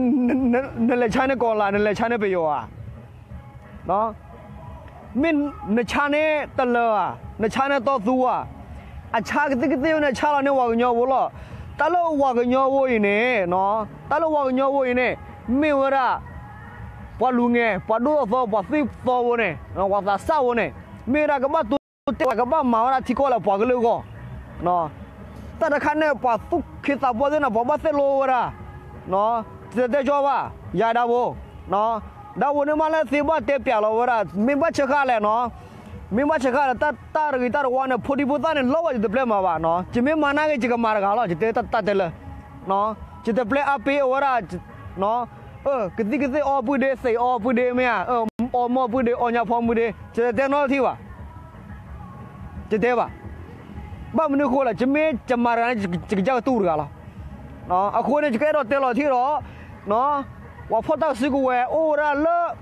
နလဲၤဆါန့ၢ်ကီၤလၤ နလဲၤဆါန့ၢ်ပယီၤဧါ, မ့ၢ်နဆါန့ၢ်တလၢဧါ, နဆါန့ၢ်တီသူဧါ, အဆါကသံၣ်ကသ့ၣ်န့ၣ် ဆါလီၤန့ၢ်ပှၤကညီဖိလီၤ, တၢ်လၢပှၤကညီဖိအံၤန့ၣ်, တၢ်လၢပှၤကညီဖိအံၤန့ၣ်, မ့ၢ်ဝဲဒၣ် ပှၤလူၤငယ် ပှၤဒိၣ်သီ ပှၤသွံၣ်သီဖိန့ၣ်, ပှၤသးစၢ်ဖိန့ၣ်, မ့ၢ်ဝဲဒၣ်ကဘၣ်တိတဲ ကဘၣ်မၤဝဲဒၣ်ထံကီၢ်လၢပှၤကလုာ်အဂီၢ်, တၢ်တခါန့ၣ် ပှၤသူၣ်က့သးပှၢ်သ့ၣ်န့ၣ် ပှၤဘၣ်သိၣ်လိဝဲဒၣ်, တတဲကၠီဘၣ်, ယၤဒၣ်ဝဲ, ဒၣ်ဝဲန့ၣ်မးလၢသ့ဘၣ်တဲပျးလီၤဝဲဒၣ် မ့ၢ်ဘၣ်ဆၢဃာ်လဲၣ်နီၤ, မ့ၢ်ဘၣ်ဆၢဃာ်လဲၣ် တၢ်တၢ်တဂ့ၤတၢ်တဝါန့ၣ် ဖိဒံဖိသၣ်န့ၣ် လီၤဝဲယတပျဲမၤဘၣ်နီၤ, ယမ့ၢ်မၤနာ်က့ ယကမၤတဂၤလီၤ ယတဲတၢ်တဲလၢ, ယတပျဲအါပ့အဝဲဒၣ် ကသံၣ်ကသ့ၣ်အီပုၢ်ဒ့ သ့ၣ်အီပုၢ်ဒ့မ့ၢ်ဧါ, အီမီၢ်ပုၢ်ဒ့ အီညါဖီမုၢ်ဒ့ ယတတဲနီတထံၣ်ဘၣ်, ယတဲဘၣ်. ဘၣ်မနုၤအဃိလဲၣ်, ယမ့ၢ်ယမၤတဂၤန့ၣ် ယကစၢ်ကတူၢ်တဂၤလီၤ. အဃိန့ၣ် ယကအဲၣ်ဒိးတဲလီၤထံၣ်ဒီး ပှၤဖီၣ်တၢ်စုကဝဲၤအိၣ်ဝဲဒၣ်လၢ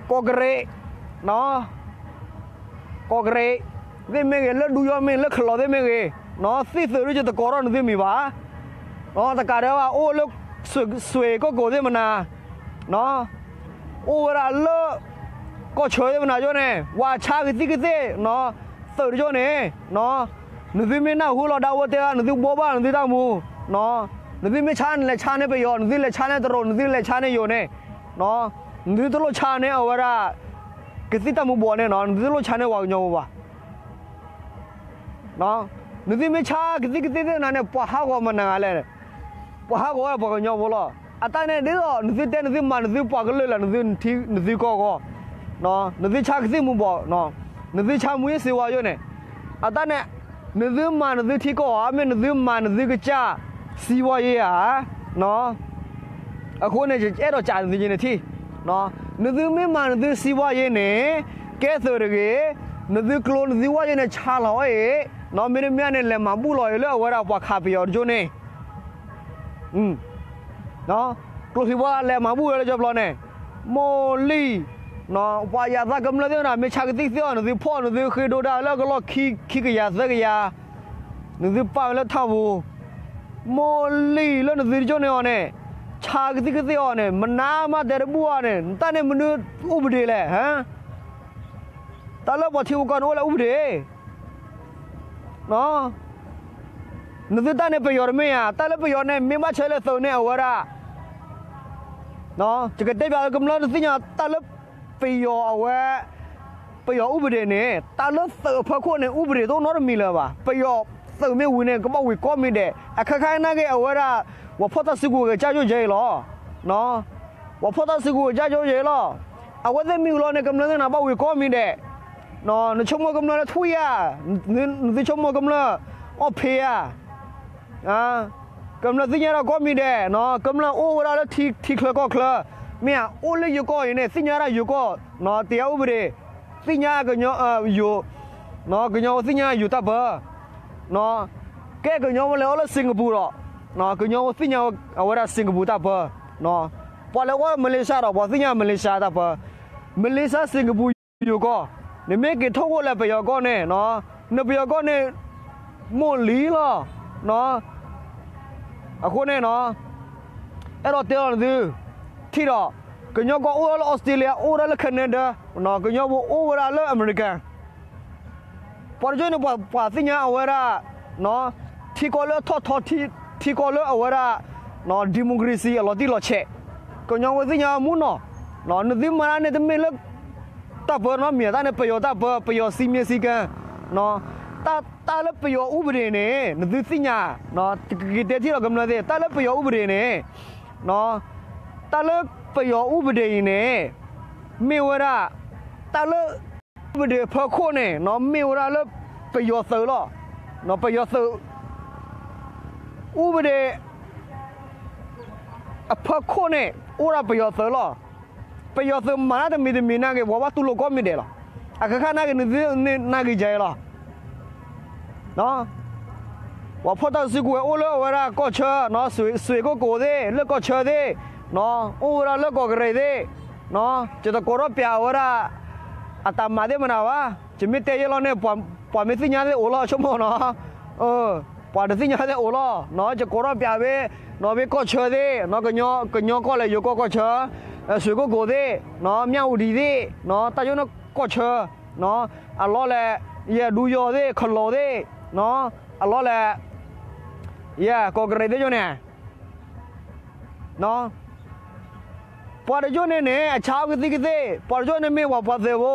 ကီၢ်ကရ့း, ကီၢ်ကရ့းသ့ၣ်မ့ၢ်ဂ့ၤ, လၢဒူယီမ့ၢ်ဂ့ၤ, လၢခလီၤသ့ၣ်မ့ၢ်ဂ့ၤ, သ့ၣ်သုးဒ်ယတကိးထီၣ်နသုမံၤဘၣ်. တကးဒံးဘၣ် အိၣ်လၢ စွ့ၣ်ကိၣ်ကိၤသ့ၣ်မနၤ, အိၣ်ဝဲဒၣ်လၢ ကီၢ်ဆၢသ့ၣ်မနၤကၠိန့ၣ် ပှၤဆါကသံၣ်ကသ့ၣ် သုးတကၠိန့ၣ် နသုမ့ၢ်နၢ်ဟူလီၤဒၣ်ဝဲတဲ နသုဘိးဘၣ်နသုတၢ်မူ, နသုမ့ၢ်ဆါန့ၣ်လဲၤဆါန့ၢ်ပယီၤ, နသုလဲၤဆါန့ၢ်တရူး, နသုလဲၤဆါန့ၢ်ယိၤန့ၣ်, နသုတလိၣ်ဆါန့ၢ်အဝဲဒၣ် ကသံၣ်တၢ်မူဘှီးန့ၣ်, နသုတလိၣ်ဆါန့ၢ်ပှၤကညီဖိဘၣ်. နသုမ့ၢ်ဆါကသံၣ်ကသ့ၣ်သ့ၣ်နၤန့ၣ် ပှၤဟးဂီၤမနုၤလဲၣ်, ပှၤဟးဂီၤဝဲပှၤကညီဖိလီၤ. အတၢ်န့ၣ်ဒ်သိး နသုတဲနသုမၤနသုပှၤကလုာ်လၢ နသုထံနသုကီၢ်ဂီၤ, နသုဆါကသံၣ်မူဘှီး, နသုဆါမူယ့ၢ်စ့ဝါယိၣ်န့ၣ်, အတၢ်န့ၣ် နသုမၤနသုထံကီၢ်ဧါ, မ့ၢ်နသုမၤနသုကစၢ်စံးဝါယ့ၢ်ဧါ. အဃိန့ၣ် ယအဲၣ်ဒိးကးနသုယ့ၢ်န့ၣ်ထံၣ်, နသုမ့ၢ်မၤနသုစံးဝါယ့ၢ်န့ၣ် ကဲသုးတဂ့ၤ, နသုကျိနသုဝါယ့ၢ်န့ၣ် ဆါလီၤအီၤအံၤ, မ့တမ့ၢ်န့ၣ် လဲၤမၤဘူၣ်လီၤအံၤလၢအဝဲဒၣ်ပှၤခးပယီၤတကၠိန့ၣ် ကျိချံပှၤလဲၤမၤဘူၣ်ဝဲလၢကၠီဘျီန့ၣ်, မိၢ်လံၢ်, ပှၤယၤသးကမျၢၢ်သ့ၣ်မနၤ မ့ၢ်ဆါကသံၣ်ကသ့ၣ်အီၤ နသုဖီၣ်နသုဃ့ဒိဒၣ်လၢအကလီၢ်ခံကယၤသၢကယၤ, နသုပာ်ဝဲလၢထးပူၤ, မိၢ်လံၢ်လၢနသုတကၠိန့ၣ်အီၤန့ၣ်, ဆါကသံၣ်ကသ့ၣ်အီၤန့ၣ် မနၤမးတဲတဘူၣ်အီၤန့ၣ် နတၢ်န့ၣ်မနုၤအိၣ်ပဒ့လဲၣ်, တၢ်လၢပှၤထံဖိကီၢ်န့ၣ်အိၣ်လၢအိၣ်ပဒ့ နသုတၢ်န့ၣ်ပယီၤတမ့ၢ်ဧါ, တၢ်လၢပယီၤန့ၣ် မ့ၢ်ဘၣ်ဆၢလၢသုးန့ၣ်အဝဲဒၣ်, ယကတဲပျးလၢကမျၢၢ်တသ့ၣ်ညါတၢ်လၢပယီၤအဝဲ, ပယီၤအူပဒ့န့ၣ် တၢ်လၢသုးအဖီခိၣ်န့ၣ် အူပဒ့တအိၣ်နီတမံၤလၢၤဘၣ်. ပယီၤသုးမ့ၢ်ဝံၤန့ၣ် ကဘၣ်ဝံၤကိးမံၤဒဲး, အခါခါနာ်က့ အဝဲဒၣ် ပှၤဖီၣ်တၢ်စုကဝဲၤကစၢ်ယိၣ်ယဲအံၤလီၤ. ပှၤဖီၣ်တၢ်စုကဝဲၤကစၢ်ယိၣ်ယဲအံၤလီၤ. အဝဲသ့ၣ်မံၤအူလီၤန့ၣ် ကမျၢၢ်သ့ၣ်နၤဘၣ်ဝံၤကိးမံၤဒဲး, နဆိကမိၣ်ကမျၢၢ်လၢထွံၣ်ဧါ, နသုဆိကမိၣ်ကမျၢၢ်အီၣ်ဖ့ဧါ, ကမျၢၢ်သ့ၣ်ညါတၢ်ကိးမံၤဒဲး, ကမျၢၢ်အိၣ်ဝဲဒၣ်လၢထံချၢကီၢ်ချၢ, မ့ၢ်ဧါ, အိၣ်လၢယိၤကီၢ်အံၤန့ၣ် သ့ၣ်ညါဒၣ်ယိၤကီၢ်, တယါအူပဒ့, သ့ၣ်ညါကညီယိၤ, ကညီဖိသ့ၣ်ညါယိၤတၢ်ပၢ, ကဲကညီဖိလဲၤအိၣ်လၢ Singapore ဒီး, ကညီဖိသ့ၣ်ညါအဝဲဒၣ် Singapore တၢ်ပၢ, ပှၤလဲၤအိၣ် Malaysia ဒီး ပှၤသ့ၣ်ညါ Malaysia တၢ်ပၢ, Malaysia Singapore ယိၤကီၢ်, နမ့ၢ်က့ၤထီၣ်အိၣ်လၢပယီၤကီၢ်န့ၣ်, နပယီၤကီၢ်န့ၣ် မိၢ်လံလီၤ. အဃိန့ၣ်, အဲၣ်ဒိးတဲလီၤနသု, ထံၣ်ဒီး, ကညီကီၢ်အိၣ်ဝဲဒၣ်လၢ Australia, အိၣ်ဝဲဒၣ်လၢ Canada, ကညီဖိအိၣ်ဝဲဒၣ်လၢ America ပှၤတကၠိန့ၣ် ပှၤသ့ၣ်ညါအဝဲဒၣ်, ထံကီၢ်လၢအထီၣ်ထီ, ထံကီၢ်လၢအဝဲဒၣ်, democracy အလီၤတံၢ်လီၤဆဲး, ကညီဖိသ့ၣ်ညါအမူနီၢ်, နသုမၤတၢ်န့ၣ်တမ့ၢ်လၢတၢ်ပၢနီတမံၤ, တၢ်န့ၣ်ပယီၤတၢ်ပၢ, ပယီၤစံမ့ၢ်စံကဲ, တၢ်လၢပယီၤအူပဒ့န့ၣ် နသုသ့ၣ်ညါ, ကက့ၤတဲထံၣ်လီၤကမျၢၢ်သ့ၣ်, တၢ်လၢပယီၤအူပဒ့န့ၣ်, တၢ်လၢပယီၤအူပဒ့အံၤန့ၣ်, မ့ၢ်ဝဲဒၣ်, တၢ်လၢ အူပဒ့အဖီခိၣ်န့ၣ် မ့ၢ်ဝဲဒၣ်လၢပယီၤသုးလီၤ. ပယီၤသုး အူပဒ့ အဖီခိၣ်န့ၣ် အိၣ်ဒၣ်ပယီၤသုးလီၤ. ပယီၤသုးမၤတၢ်တမံၤတမံၤနာ်က့ ပှၤဘၣ်တူၢ်လိာ်ကိးမံၤဒဲးလီၤ. အခါခါနာ်က့ နသုနာ်က့ယဲလီၤ. ပှၤဖီၣ်တၢ်စုကဝဲၤအိၣ်လၢအဝဲဒၣ်ကီၢ်ဆၢ, စွ့ၣ်ကိၣ်ကိၤသ့ၣ်, လၢကီၢ်ဆၢသ့ၣ်, အိၣ်ဝဲဒၣ်လၢကီၢ်ကရ့ၣ်သ့ၣ်, ယတကိးထီၣ်ပျးအဝဲဒၣ် အတၢ်မၤသ့ၣ်မနုၤဘၣ်. ယမ့ၢ်တဲယဲလီၤန့ၣ် ပှၤမ့ၢ်သ့ၣ်ညါသ့ၣ်အိၣ်လီၤ ဆိကမိၣ်နီၤ. ပှၤတသ့ၣ်ညါသ့ၣ်အိၣ်လီၤ. ယကိးထီၣ်ပျးဝဲ, နီၢ်ဝဲကီၢ်ဆၢသ့ၣ်, ကညီကီၢ်လဲၣ် ယိၤကီၢ်ကီၢ်ဆၢ, စွ့ၣ်ကိၣ်ကိၤသ့ၣ်, မၠၣ်ဝတံၤသ့ၣ်, တၢ်ယိန့ၣ်ကီၢ်ဆၢ, အလီၢ်လဲၣ်, ယဲၢ်ဒူယီၤသ့ၣ် ခလီၤသ့ၣ်, အလီၢ်လဲၣ်, ယဲၢ်ကီၢ်ကရ့ၣ်သ့ၣ်ယိန့ၣ် ပှၤတကၠိန့ၣ်န့ၣ် အဆါအီၣ်ကသံၣ်ကသ့ၣ်, ပှၤတကၠိန့ၣ်မ့ၢ်ပှၤပှၤသ့ၣ်ဖိ,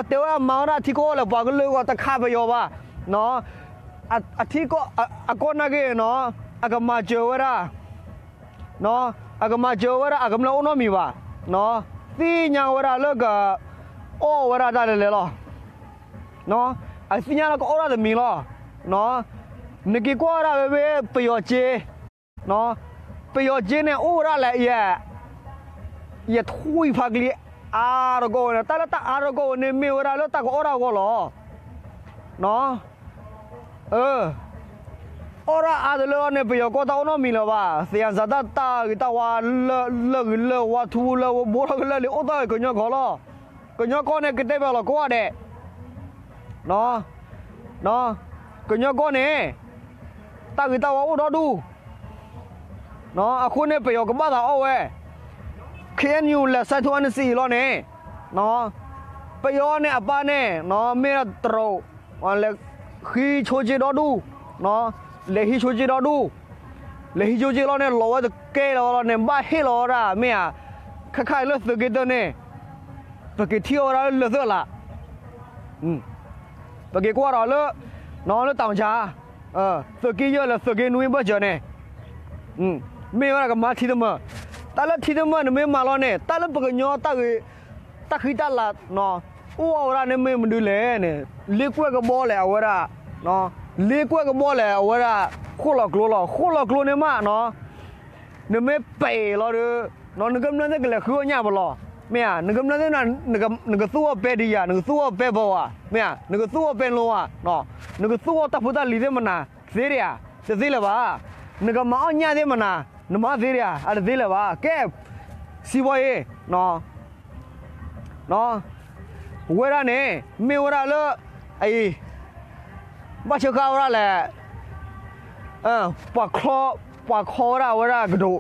တဲဝဲအမၤဝဲဒၣ်ထံကီၢ်လၢပှၤကလုာ်ဂီၢ်တခါပယီၤဘၣ်, အထံကီၢ်အကီၢ်နာ်က့, အကမၤစၢၤဝဲဒၣ်, အကမၤစၢၤဝဲဒၣ်အကမျၢၢ်အိၣ်နီတမံၤဘၣ်, သ့ၣ်ညါဝဲဒၣ်လၢက, အီၣ်ဝဲဒၣ်တၢ်လဲၤလဲၤလီၤ. အသ့ၣ်ညါလၢကအီၣ်ဒၣ်တမံၤလီၤ. နက့ၤကွၢ်ဝဲဒၣ်ဝဲဖဲပယီၤစ့, ပ ပယီၤက့န့ၣ် အိၣ်ဝဲဒၣ်လဲၣ်, ယထွံၣ်ဖးကလံၤအါတကီၢ်ဝဲန့ၣ်, တၢ်လၢတၢ်အါတကီၢ်ဝဲန့ၣ် မ့ၢ်ဝဲဒၣ်လၢတၢ်ကအီၣ်တၢ်အဂီၢ်လီၤ. အီၣ်တၢ်အါတလၢန့ၣ် ပယီၤကီၢ်တၢ်အိၣ်နီတမံၤလၢၤဘၣ်. သယံဇာတ တၢ်ဂ့ၤတၢ်ဝါလၢာ်ဂ့ၤလၢာ်ဝါ ထူလၢာ်ဝါ ဘိထီၣ်ကလၢာ်လံ အိၣ်တၢ်ဂ့ၤကညီကီၢ်လီၤ. ကညီကီၢ်န့ၣ် ကတဲဘၣ်လီၤကိးဂၤဒဲး ကညီကီၢ်န့ၣ် တၢ်ဂ့ၤတၢ်ဝါအိၣ်ဒီဒူၣ်. အဃိန့ၣ် ပယီၤကဘၣ်သးအီၣ်ဝဲ ခ့ၣ်အဲၣ်ယူၣ် လဲၤဆဲးထူအနစံအံၤလီၤန့ၣ်, ပယီၤန့ၣ်အပၢ်န့ၣ် မ့ၢ်တရူး လဲၤဟံးဆိက့ဒီဒူၣ်, လဲၤဟံးဆိက့ဒီဒူၣ်, လဲၤဟံးဆိက့လီၤန့ၣ် လီၤဝဲတကဲလီၤလီၤန့ၣ် ဘၣ်ဟ့ၣ်လီၤဝဲဒၣ် မ့ၢ်ဧါ, ခဲခါအံၤလၢသုးက့တၢၢ်န့ၣ် ပက့ၤထံၣ်အီၤဝဲဒၣ်လၢလၢၢ်သၢၣ်လး ပက့ၤကွၢ်ဒီးလၢ လၢတၢ်မၤဆါ သုးက့ယဲၢ်လၢသုးက့နွံဘၢၣ်စၢၤန့ၣ် မ့ၢ်ဝဲဒၣ်ကမၤထံတမၢၢ်, တၢ်လၢထံတမၢၢ်န့ၣ်မ့ၢ်မၤလီၤန့ၣ် တၢ်လၢပကညီတၢ်ဂ့ၤ တၢ်ဃံတၢ်လၤ အိၣ်အီၤဝဲဒၣ်န့ၣ်မ့ၢ်မနုၤလဲၣ်န့ၣ် လ့ကွဲၢ်ကဘီလဲၣ်အဝဲဒၣ်, လ့ကွဲၢ်ကဘီလဲၣ်အဝဲဒၣ် ဃိၣ်လီၤကျိလီၤ ဃိၣ်လီၤကျိန့ၣ်မး နမ့ၢ်ပဲာ်လီၤဒီး နကမျၢၢ်သ့ၣ်ကလဲၤဃုအီၣ်ညၣ်ပလီၢ်, မ့ၢ်ဧါ, နကမျၢၢ်သ့ၣ် နကသူၣ်အီၣ်ပဲဒံးယၤ, နကသူၣ်အီၣ်ပဲဘီဧါ, မ့ၢ်ဧါ, နကသူၣ်အီၣ်ပဲလိဧါ, နကသူၣ်အီၣ်တၢ်ဖိတၢ်လံၤသ့ၣ်မနၤ သ့ဒံးဧါ, တသ့လၢၤဘၣ်. နကမၤအီၣ်ညၣ်သ့ၣ်မနၤ နမၤအီၣ်သ့ဒံးဧါ, အတသ့လၢၤဘၣ်. ကဲ စံးဘီအံၤ ဝဲဒၣ်န့ၣ် မ့ၢ်ဝဲဒၣ်လၢ အအံၤ ဘၣ်ဆၢဃာ်ဝဲဒၣ်လဲၣ်, ပှၤခီ ပှၤခီဝဲဒၣ်ဝဲဒၣ်ကဒိး,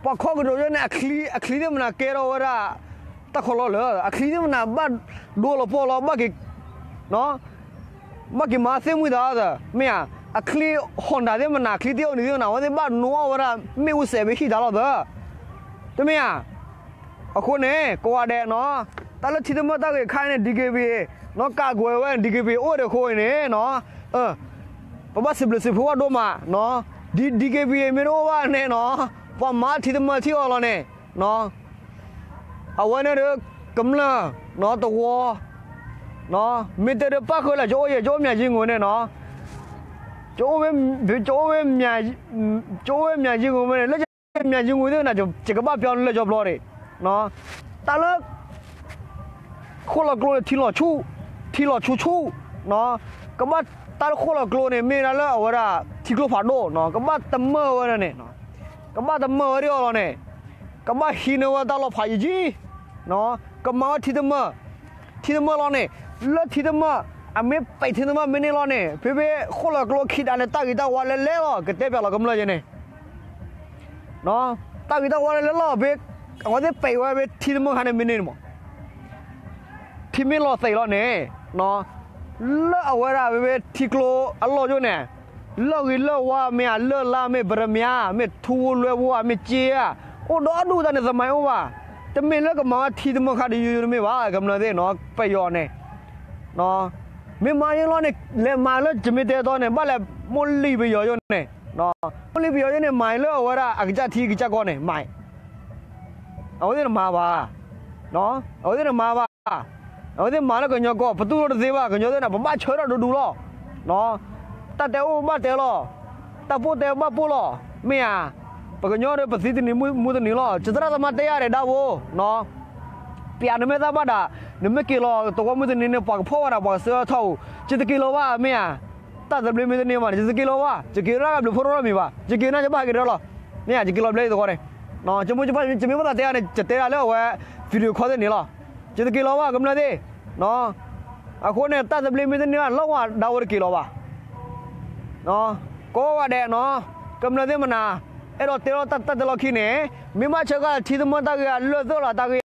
ပှၤခီကဒိးယဲန့ၣ် အချံသ့ၣ်မနၤကဲထီၣ်ဝဲဒၣ် တၢ်ခီလီၢ်လၢ အချံသ့ၣ်မနၤဘၣ်ဒိလီၤပှီၢ်လီၤ ဘၣ်က့ၤ ဘၣ်က့ၤမၤသ့ၣ်မုၢ်သးအသး မ့ၢ်ဧါ, အချံ Honda သ့ၣ်မနၤ အချံသ့ၣ်အိၣ်နံၤသ့ၣ်မနၤ အဝဲသ့ၣ်ဘၣ်နိအီၣ်ဝဲဒၣ် မ့ၣ်အူစဲးဖဲဟံၣ်တၢ်လီၢ်သၢ တမ့ၢ်ဧါ. အဃိန့ၣ် ကိးဂၤဒဲးနီၤ တၢ်လၢထံတမၢၢ်တၢ်ဂ့ၢ်ခါအံၤန့ၣ် DKBA နီၤ ကးကွဲးဝဲ DKBA အိၣ်ဝဲဒၣ်အဃိအံၤန့ၣ်နီၤ ပဘၣ်စံးဘျုးစံးဖှိၣ်ဘၣ်ဒိၣ်မးနီၤ ဒ် DKBA မ့ၢ်တအိၣ်ဘၣ်န့ၣ်နီၤ ပှၤမၤထံတမၢၢ်ထံအီၤလီၤန့ၣ်နီၤ အဝဲန့ၣ်ဒီး ကမျၢၢ်နီၤ တဝီ မ့ၢ်တဲဒီးပၣ်ဃုာ်လၢ ကအိၣ်ယဲၢ် ကအိၣ်မၠးယံၤငိုန့ၣ်နီၤ ကအိၣ်ဝဲ ကအိၣ်ဝဲ ကအိၣ်ဝဲမၠးယံၤငိဝဲန့ၣ် လၢမၠးယံၤငိသ့ၣ်နၤ ယကဘၣ်ပျီလၢကၠီပျီန့ၣ် တၢ်လၢ ဃိၣ်လီၤကျိန့ၣ် ထံလီၤဆူၣ် ထံလီၤဆူၣ်ဆူၣ် ကဘၣ်တၢ်လၢဃိၣ်လီၤကျိန့ၣ် မ့ၢ်ဒၣ်လၢအဝဲဒၣ် ထံကျိဖးဒိၣ်နီၤ ကဘၣ်တမၢၢ်ဝဲဒၣ်န့ၣ် ကဘၣ်တမၢၢ်ဝဲဒၣ်အီၤလီၤန့ၣ် ကဘၣ်ဟံးန့ၢ်ဝဲတၢ်လီၤဖးယံၤယံၤ ကမၤဝဲထံတမၢၢ် ထံတမၢၢ်လီၤန့ၣ် လၢထံတမၢၢ် အမ့ၢ်ပဲာ်ထံတမၢၢ်မ့ၢ်န့ၢ်လီၤန့ၣ် ဖဲဖဲဃိၣ်လီၤကျိခံဒါန့ၣ် တၢ်ဂ့ၤတၢ်ဝါလဲလဲလီၤ ကတဲပျးလီၤကမျၢၢ်ယဲန့ၣ် တၢ်ဂ့ၤတၢ်ဝါလဲလဲလီၤဖဲ အဝဲသ့ၣ်ပဲာ်ဝဲဖဲထံတမၢၢ်ခါန့ၣ်မ့ၢ်န့ၢ်မး ထံမ့ၢ်လီၤသဲးလီၤန့ၣ် လၢအဝဲဒၣ်ဖဲဖဲထံကျိအလီၢ်ယိၣ်န့ၣ် လၢၢ်ဂ့ၤလၢၢ်ဝါမ့ၢ်ဧါ လၢၢ်လါမ့ၢ် ပရမၠါ မ့ၢ်ထူလွဲဝါ မ့ၢ်က့ဧါ အိၣ်ဒီဒူၣ်တၢ်န့ၣ် သမိုင်းအိၣ်ဘၣ် တမ့ၢ်လၢကမၤဝဲထံတမၢၢ်ခါဒ်ယိယိတမ့ၢ်ဘၣ် ကမျၢၢ်သ့ၣ်နီၤ ပယီၤန့ၣ် မ့ၢ်မၤယဲလီၤန့ၣ် လဲၤမၤလၢကမ့ၢ်တဲတီန့ၣ် ဘၣ်လဲၤမိၢ်လံၢ်ပယီၤယိၣ်န့ၣ် မိၢ်လံၢ်ပယီၤယိၣ်န့ၣ် မၤလၢအဝဲဒၣ်အကစၢ်ထံကစၢ်ကီၢ်န့ၣ် မၤ အဝဲသ့ၣ်တမၤဘၣ် အဝဲသ့ၣ်တမၤဘၣ် အဝဲသ့ၣ်မၤလၢကညီကီၢ် ပတူၢ်လိာ်တသ့ဘၣ် ကညီသ့ၣ်န့ၣ် ပဘၣ်ဆၢထၢၣ်ဒူဒူလီၤ တၢ်တဲအိၣ်ဘၣ်တဲလီၤ တၢ်ပိၢ်တဲဘၣ်ပိၢ်လီၤ မ့ၢ်ဧါ ပကညီဒီးပသံတနံၤမူတနံၤလီၤ ကသရၣ်သမါတဲယၤဒဲးဒၣ်ဘိ ပျးနမ့ၢ်သၣ်ဘၣ်ဒၣ် နမ့ၢ်က့ၤလီၤသဝီမုၢ်တနံၤန့ၣ် ပှၤကဖီၣ်ဝဲဒၣ် ပှၤကစၢထီၣ်ဧိၤ ယတက့ၤလီၤဘၣ် မ့ၢ်ဧါ တၢ်သဘျ့မ့ၢ်တန့ၢ်ဘၣ်န့ၣ် ယတက့ၤလီၤဘၣ် ယက့ၤလၢကဘျုးဖိထီၣ်မံၤဘၣ် ယက့ၤနၤယဘၣ်ဟဲက့ၤဒီးလီၤ မ့ၢ်ဧါ ယက့ၤလီၤဘျဲသဝီန့ၣ် ယမ့ၢ်ဘၣ်သးတဲယၤန့ၣ် ယတဲဒၣ်လၢအဝဲ video call သ့ၣ်န့ၣ်လီၤ ယတက့ၤလီၤဘၣ် ကမျၢၢ်သ့ၣ် အဃိန့ၣ် တၢ်သဘျ့မ့ၢ်တန့ၢ်ဘၣ် လီၤဝဲဒၣ်ဝဲတက့ၤလီၤဘၣ် ကိးဂၤဒဲးနီၤ ကမျၢၢ်သ့ၣ်မနၤ အဲၣ်ဒိးတဲလီၤတၢ်တဲလီၤခံန့ၣ် မ့ၢ်ဘၣ်ဆၢကၤထံတမၢၢ်တၢ်ဂ့ၤ လၢၢ်သၢၣ်လီၤတၢ်ဂ့ၤ